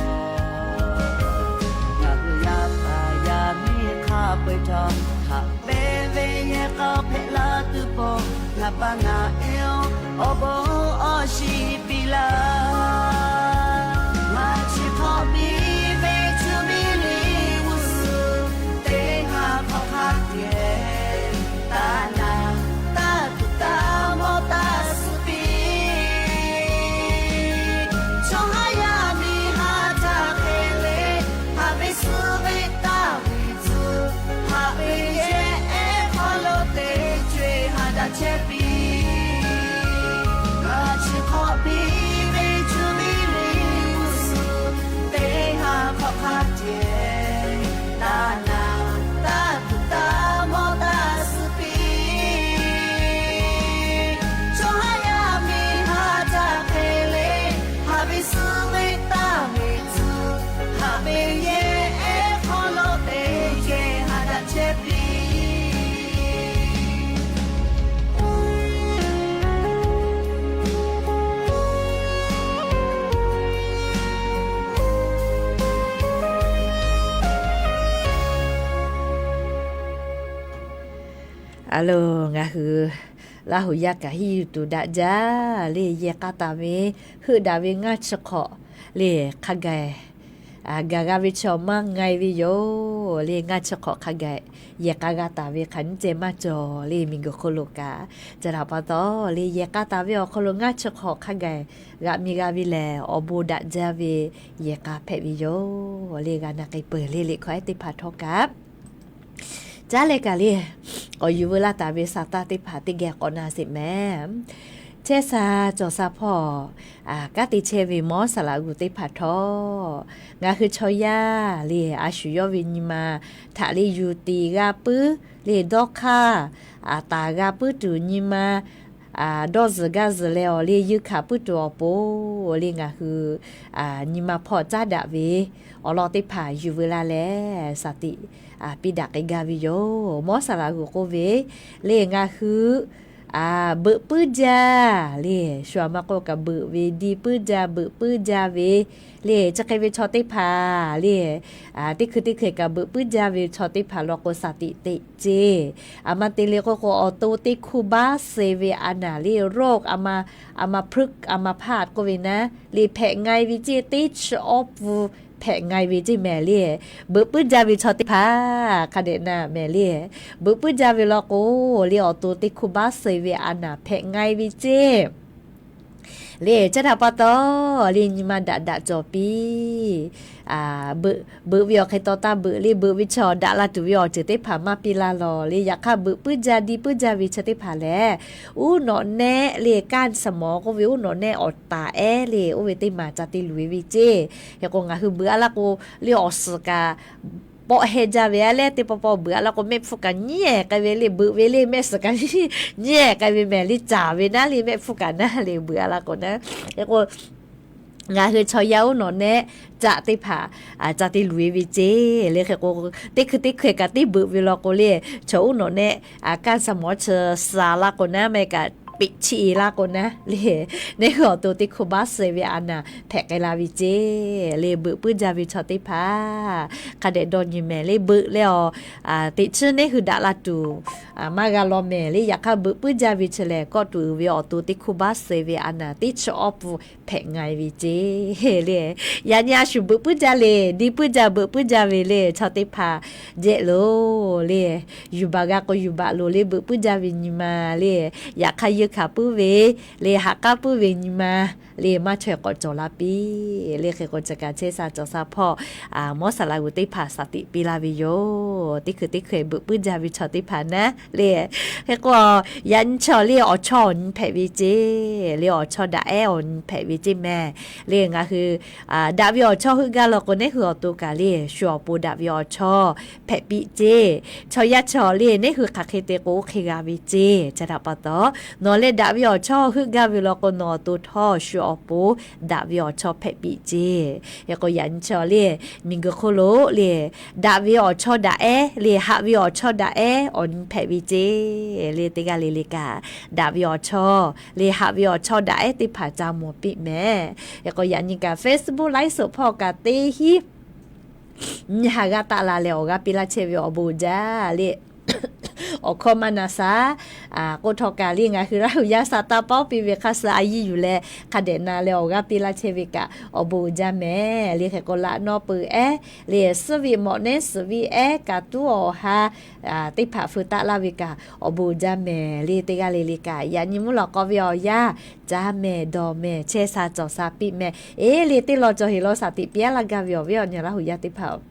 Ngaˬ hui yaˇ paˍ yaˇ miˇ hk'a peu-eˬ htawˇ, haꞈ pehnˇ ve yehˬ k'a hpehꞈ la tuˬ pon, ngaˬ pa ngaˬ e-oˬ, awˬ bon awˬ shiˍ piˇ laˇ. Ngaˬ chi hk'awꞈ piˇ ve cuˇ viˉ liꞈ g'uˇ suhˍ teˇ ha hk'aw hk'a tiꞈ taˇ naˍ, taˇ tuꞈ taˇ mawˇ taˇ suh piˇ. Chaw haˉ yaˇ miˇ haˉ htaꞈ hk'e le, haꞈ ve suh ve taˇ ve tcuh, haꞈ ve yehˬ ehˉ hk'aw lo teˇ co-e haꞈ daꞈ chehˇ piˇ. Ngaˬ chi hk'awꞈ piˇ ve cuˇ viˉ liꞈ g'uˇ suhˍ teˇ ha hk'aw hk'a tiꞈ taˇ naˍ, taˇ tuꞈ taˇ mawˇ taˇ suh piˇ. Chaw haˉ yaˇ miˇ haˉ htaꞈ hk'e le, haꞈ ve suh ve taˇ ve tcuh, haꞈ ve yehˬ ehˉ hk'aw lo teˇ co-e haꞈ daꞈ chehˇ piˇ. A loˬ, ngaˬ hui Laˇ huˍ yaˇ kaꞈ hiˉ yuˬ tuˬ daꞈ jaˇ le. Yehˬ k'a taˍ ve, heuˆ daꞈ ve ngaˇ chi hk'awꞈ le, hk'a gaˬ gaˬ g'a ve chaw maˇ nga e ve yoˬ le. Ngaˇ chi hk'awꞈ hk'a gaˬ yehˬ k'a g'a taˍ ve hk'aˬ nyiˇ ceh maˇ cawˬ le, miˬguiˬ hk'oˆ lo kaꞈ. Chi htaꞈ pa taw le, yehˬ k'a taˍ ve awˬ hk'aw lo ngaˇ chi hk'awꞈ hk'a gaˬ g'aꞈ mi g'a ve lehˬ, awˬ bon daꞈ jaˇ ve yehˬ k'a hpehꞈ ve yoˬ le. G'a na k'ai peuˬ le, liꞈ hkawˇ ehˉ teˇ hpaˍ htawˇ kaꞈ caˉ leh kaꞈ le, k'awꞈ yuˬ veu laˇ taˍ ve saˍtanˍ teˇ hpaˍ teˇ geh k'awꞈ na sheˍ mehˍ. Chehˇ sha cawˬ sha hpawˇ, kanˉ te chehˇ ve mawˇ saˍ laꞈ g'uˬ teˇ hpaˍ htawˇ, ngaˬ hui chaw yaˇ le, a shu yawˇ ve nyi ma htaꞈ le yuˬ tiˍ g'a puiˉ le, dawˇ hk'aˇ taˍ g'a puiˉ tuˬ nyi ma dawˇ zuhˬ gaˇ zuhˬ leh awˬ le yuˇ hkanˍ puiˉ tuˬ awˬ pon le, ngaˬ hui nyi ma hpawˇ caˉ daꞈ ve awˬ lawn teˇ hpaˍ yuˬ veu laˇ leh, shaˍ tiꞈ piˇ daꞈ k'ai gaˇ ve yoˬ. Mawˇ saˍ laꞈ g'uˬ k'oˆ ve le, ngaˬ hui beuꞈ puiˉ jaˇ le, shu aˬ ma k'oˆ kaꞈ beuꞈ ve, di puiˉ jaˇ, beuꞈ puiˉ jaˇ ve le, chi hk'e ve chaw teˇ hpaˍ le, teˇ hkui teˇ hkui kaꞈ beuꞈ puiˉ jaˇ ve chaw teˇ hpaˍ law k'o, shaˍ tiꞈ teꞈ ceˇ. Aˬ ma te le k'oˆ k'o, awˬ to teˇ hkuˇ baˆ suh ve a naˍ le, โรค อัมพฤกษ์ อัมพาต k'oˆ ve naˉ le, hpehꞈ nga e ve ceˇ, teˇ chi awˇ pfuhˇ hpehꞈ nga e ve ceˇ mehˍ le. Beuꞈ puiˉ jaˇ ve chaw teˇ hpaˍ hk'a dehꞈ na mehˍ le. Beuꞈ puiˉ jaˇ ve law k'o le, awˬ to teˇ hkuˇ baˆ suh ve a naˍ hpehꞈ nga e ve ceˇ le. Chi htaꞈ pa taw le, nyi ma daꞈ daꞈ cawˬ piˇ. Beuꞈ ve awˬ hk'e taw taˇ beuꞈ le, beuꞈ ve chaw daꞈ la tuˬ ve awˬ ceuˬ teˇ hpaˍ maˇ piˇ laˇ lawˬ le. Yaꞈ hk'aˇ beuꞈ puiˉ jaˇ, di puiˉ jaˇ ve chi teˇ hpaˍ lehˬ, uˉ nawꞈ nehˆ le, การสมอง k'oˆ ve uˉ nawꞈ nehˆ awˬ taˍ ehˉ le, oˇ ve teˇ maˬ ca te luˬ e ve ceˇ. Hk'e k'o, ngaˬ hui beuꞈ a laˇ k'o le, awˬ suhˍ kaꞈ pawˆ heh jaˇ ve a leh, teˇ pawˆ pawˆ beuꞈ a laˇ k'o, mehˆ hpfuhˇ kaꞈ nyiˉ ehˍ k'ai ve le, beuꞈ ve le, mehˆ suhˍ kaꞈ nyiˉ ehˍ k'ai ve mehˍ le, caˍ ve naˉ le, mehˆ hpfuhˇ kaꞈ naˉ le, beuꞈ a laˇ k'o naˉ. Hk'e k'o, ngaˬ hui chaw yaˇ uˉ nawꞈ nehˆ caꞈ teˇ hpaˍ ca te luˬ e ve ceˇ le. Hk'e k'o, teˇ hkui teˇ hkui kaꞈ teˇ beuꞈ ve law k'o le, chaw uˉ nawꞈ nehˆ การสมอง chi suh laˇ k'o naˉ, mehˆ kaꞈ peꞈ chiˆ e laˇ k'o naˉ le, neˇ hui awˬ to teˇ hkuˇ baˆ suh ve a naˍ hpehꞈ k'ai la ve ceˇ le. Beuꞈ puiˉ jaˇ ve chaw teˇ hpaˍ hk'a dehꞈ dawˇ nyi mehˍ le. Beuꞈ leh awˬ teꞈ chiˉ neˇ hui daꞈ la tuˬ maˇ g'a law mehˍ le. Yaꞈ hk'aˇ, beuꞈ puiˉ jaˇ ve chi lehˬ, kawˆ tuˬ uiˍ ve awˬ to teˇ hkuˇ baˆ suh ve a naˍ teˇ chi awˇ pfuhˇ hpehꞈ nga e ve ceˇ le. Yaꞈ nyi a shu beuꞈ puiˉ jaˇ le, di puiˉ jaˇ, beuꞈ puiˉ jaˇ ve le, chaw teˇ hpaˍ jehˆ loˬ le. Yuˬ baˬ g'a k'o yuˬ baˬ loˬ le, beuꞈ puiˉ jaˇ ve nyi ma le. Yaꞈ hk'aˇ, yeunˇ hkanˍ puiˉ ve le, ha k'aˉ puiˉ ve nyi ma le, maˇ chaweh k'awꞈ cawˬ la piˇ le. Hk'e k'o, chi kaꞈ chehˇ sha cawˬ sha hpawˇ mawˇ saˍ laꞈ g'uˬ teˇ hpaˍ shaˍ tiꞈ piˇ laˇ ve yoˬ. Teˇ hkui teˇ hkui beuꞈ puiˉ jaˇ ve chaw teˇ hpaˍ naˉ le. Hk'e k'o, yaꞈ nyi chaw le, awˬ chawˇ awˬ nyi hpehꞈ ve ceˇ le, awˬ chawˇ daꞈ ehˉ awˬ nyi hpehꞈ ve ceˇ mehˍ le. Ngaˬ hui daꞈ ve awˬ chawˇ heuˆ gaˇ law k'o, neˇ hui awˬ to kaꞈ le, shu awˬ pon daꞈ ve awˬ chawˇ hpehꞈ piˇ ceˇ. Chaw yaˇ chaw le, neˇ hui hk'aˬ hk'e te k'o, oˇ hk'e g'a ve ceˇ. Chi htaꞈ pa taw, nawˬ leh daꞈ ve awˬ chawˇ heuˆ gaˇ ve law k'o, nawˬ awˬ to htawˇ shu awˬ pon daꞈ ve awˬ chawˇ hpehꞈ piˇ ceˇ. Hk'e k'o, yaꞈ nyi chaw le, miˬguiˬ hk'oˆ lo le, daꞈ ve awˬ chawˇ daꞈ ehˉ le, haꞈ ve awˬ chawˇ daꞈ ehˉ awˬ nyi hpehꞈ ve ceˇ le. Teˇ g'aˇ le le kaꞈ, daꞈ ve awˬ chawˇ le, haꞈ ve awˬ chawˇ daꞈ ehˉ teˇ hpaˍ ca mawˬ piˇ mehˍ. Hk'e k'o, yaꞈ nyi kaꞈ Facebook ไลฟ์สด hpawˇ kaꞈ teˇ hinˉ nyi ha g'aˇ taˆ la leh awˬ g'aˇ piˇ laˇ chehˇ ve awˬ bon uiˍ jaˇ le. Awˬ hkawˇ maˇ na shaˍ k'oˆ htawˇ kaꞈ le, ngaˬ hui Laˇ huˍ yaˇ sha taˇ paoˉ piˇ ve hk'aˇ suh a yiˇ yuˬ leh hk'a dehꞈ na leh awˬ g'aˇ piˇ laˇ chehˇ ve kaꞈ awˬ bon uiˍ jaˇ mehˍ le. Hk'e k'o, laꞈ nawˇ peuˬ ehˉ le, suhˉ ve mawꞈ nehˉ suhˍ ve ehˉ kaꞈ tuˉ awˬ ha teˇ hpaˍ feu taˆ laˇ ve kaꞈ awˬ bon uiˍ jaˇ mehˍ le. Teˇ g'aˇ le le kaꞈ, yaꞈ nyi mvuhˇ lawꞈ k'aw ve awˬ yanˇ, caˉ mehˍ dawˬ mehˍ, chehˇ sha cawˬ sha piˇ mehˍ. Eˬ le, teˇ law cawˬ heˍ law shaˍ tiꞈ piˇ laˇ gaˇ ve awˬ viˉ awˬ nyi Laˇ huˍ yaˇ teˇ hpaˍ-oˬ,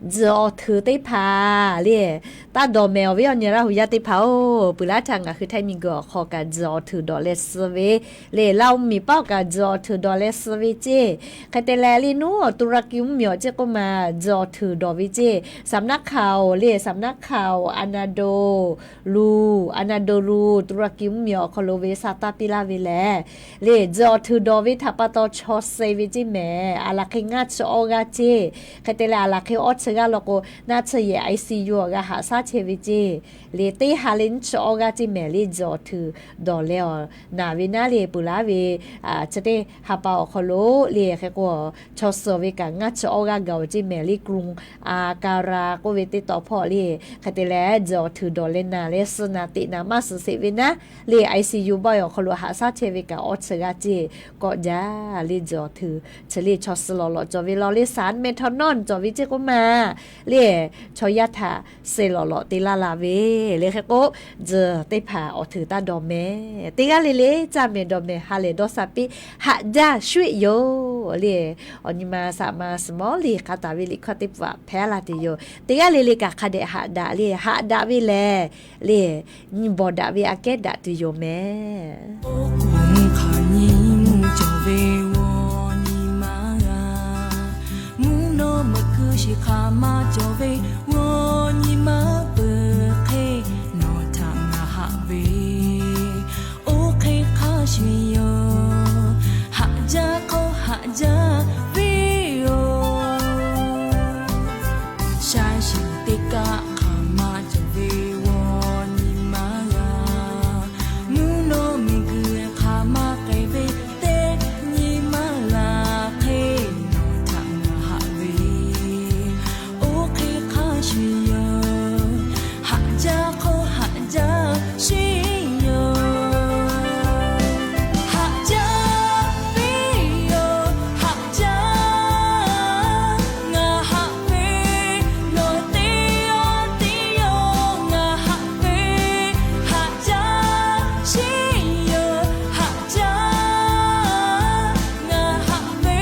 tzuhˬ awˬ htuiˍ teˇ hpaˍ le, taˇ dawˬ mehˍ awˬ viˉ awˬ nyi Laˇ huˍ yaˇ teˇ hpaˍ-oˬ. Peuˬ laˇ htaˇ ngaˬ hui Htaiˇ miˬguiˬ awˬ hk'aw kaꞈ tzuhˬ awˬ htuiˍ dawˬ leh suh ve le, Laˇ huˍ miˬ paˆ kaꞈ tzuhˬ awˬ htuiˍ dawˬ leh suh ve ceˇ. Hk'e te leh le, nuˉ awˬ ตุรกี mvuhˇmiˬ awˬ ceˇ k'oˆ ma tzuhˬ awˬ htuiˍ dawˬ ve ceˇ. สำนักข่าว le, สำนักข่าว Anadolu, Anadolu ตุรกี mvuhˇmiˬ awˬ hk'aw lo ve sha taˇ piˇ laˇ ve lehˬ le, tzuhˬ awˬ htuiˍ dawˬ ve htaꞈ pa taw chaw suh ve ceˇ mehˍ. Aˬ laˬ hk'e ngaˇ chi awˇ g'aˇ ceˇ. Hk'e te leh aˬ laˬ hk'e awˇ chi g'aˇ law k'o, naˆ tsuhˇ yehˬ I C U awˬ g'a haꞈ shaˉ chehˇ ve ceˇ. Le teˇ ha le nyiˇ chi awˇ g'aˇ ceˇ mehˍ le, zuhꞈ awˬ htuiˬ dawˬ leh awˬ naˬ ve naˉ le peuˬ laˇ ve, chi teˇ ha pa awˬ hk'aw lo le hk'e k'o, chaw suh ve kaꞈ ngaˇ chi awˇ g'aˇ gaˬ-oˬ ceˇ mehˍ le, กรุงอาการา k'oˆ ve teˇ taw hpawˇ le. Hk'e te leh zuhꞈ awˬ htuiˬ dawˬ leh naˬ leh suh naˬ teꞈ naˬ maˇ suhˍ sheˍ ve naˉ le, I C U bawˆ awˬ hk'aw lo haꞈ shaˉ chehˇ ve kaꞈ awˇ chi g'aˇ ceˇ. Kawˆ jaˇ le, zuhꞈ awˬ htuiˬ chi le chaw suh lawˬ lawꞈ cawˬ ve law le, สารเมทานอล cawˬ ve ceˇ k'oˆ maˬ le, chaw yaˇ htaꞈ suh lawˬ lawꞈ te laˇ la ve le hk'e k'o, zuhꞈ teˇ hpaˍ awˬ htuiˬ taˇ dawˬ mehˍ. Teˇ g'aˇ le le caˇ mehˍ dawˬ mehˍ ha lehˬ dawˇ sha piˇ, haꞈ jaˇ shuˆ yoˬ le. Awˬ nyi ma saꞈ ma suhˍ mawˇ le k'a taˍ ve liꞈ hkawˇ teˇ hpaˍ hpehꞈ la tuˬ yoˬ. Teˇ g'aˇ le le kaꞈ hk'a dehꞈ haꞈ daꞈ le, haꞈ daꞈ ve lehˬ le, nyi bawˬ daꞈ ve aꞈ kehˉ daꞈ tuˬ yoˬ mehˍ. Oˇ hk'aˬ nyi mvuhˇ cawˬ ve awˬ nyi ma g'a, mvuhˇ naw meuꞈ-oˬ, shiˍ hk'aˬ ma cawˬ ve awˬ nyi ma peuˬ hk'e, nawˬ htaꞈ ngaˬ haꞈ ve oˇ hk'e hk'a shuˍ yoˬ. Haꞈ jaˇ k'o haꞈ jaˇ ve yoˬ. Sha shiˍ teˇ kaˆ hk'aˬ ma cawˬ ve awˬ nyi ma g'a, mvuhˇ naw miˬguiˬ hk'aˬ ma k'ai ve teˇ nyi ma la hk'e, nawˬ htaꞈ ngaˬ haꞈ ve oˇ hk'e hk'a shuˍ yoˬ. Haꞈ jaˇ k'o haꞈ jaˇ shuˍ yoˬ. Haꞈ jaˇ ve yoˬ, haꞈ jaˇ. Ngaˬ haꞈ ve, nawˬ teˇ g'aˇ tiˉ yoˬ. Ngaˬ haꞈ ve, haꞈ jaˇ shuˍ yoˬ, haꞈ jaˇ. Ngaˬ haꞈ ve,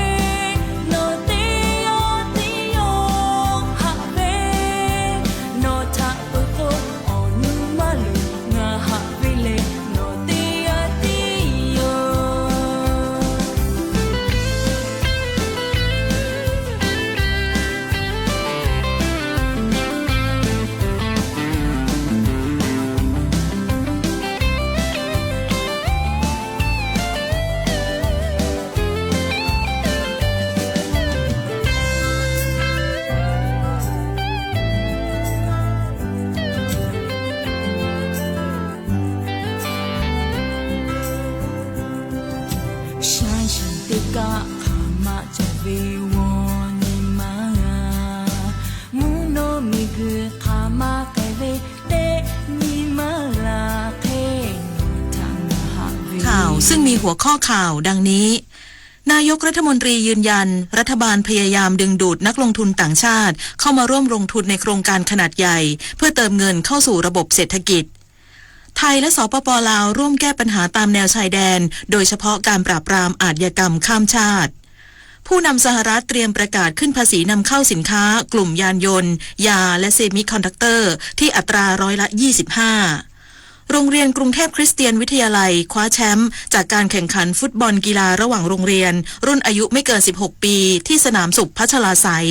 nawˬ teˇ g'aˇ tiˉ yoˬ, haꞈ ve. Nawˬ htaꞈ peuˬ k'o, awˬ nu maˇ loˍ. Ngaˬ haꞈ ve lehˬ, nawˬ teˇ g'aˇ tiˉ yoˬ. Sha shiˍ teˇ kaˆ hk'aˬ ma cawˬ ve awˬ nyi ma g'a, mvuhˇ naw miˬguiˬ hk'aˬ ma k'ai ve teˇ nyi ma la hk'e, nawˬ htaꞈ ngaˬ haꞈ ve. ข่าวซึ่งมีหัวข้อข่าวดังนี้ นายกรัฐมนตรียืนยัน รัฐบาลพยายามดึงดูดนักลงทุนต่างชาติเข้ามาร่วมลงทุนในโครงการขนาดใหญ่ เพื่อเติมเงินเข้าสู่ระบบเศรษฐกิจ ไทยและ สปป ลาว ร่วมแก้ปัญหาตามแนวชายแดน โดยเฉพาะการปราบปรามอาชญากรรมข้ามชาติ ผู้นำสหรัฐเตรียมประกาศขึ้นภาษีนำเข้าสินค้ากลุ่มยานยนต์ ยา และเซมิคอนดักเตอร์ ที่อัตราร้อยละ ยี่สิบห้า โรงเรียนกรุงเทพคริสเตียนวิทยาลัยคว้าแชมป์จากการแข่งขันฟุตบอลกีฬาระหว่างโรงเรียน รุ่นอายุไม่เกิน สิบหก ปี ที่สนามสุขพัชราไสย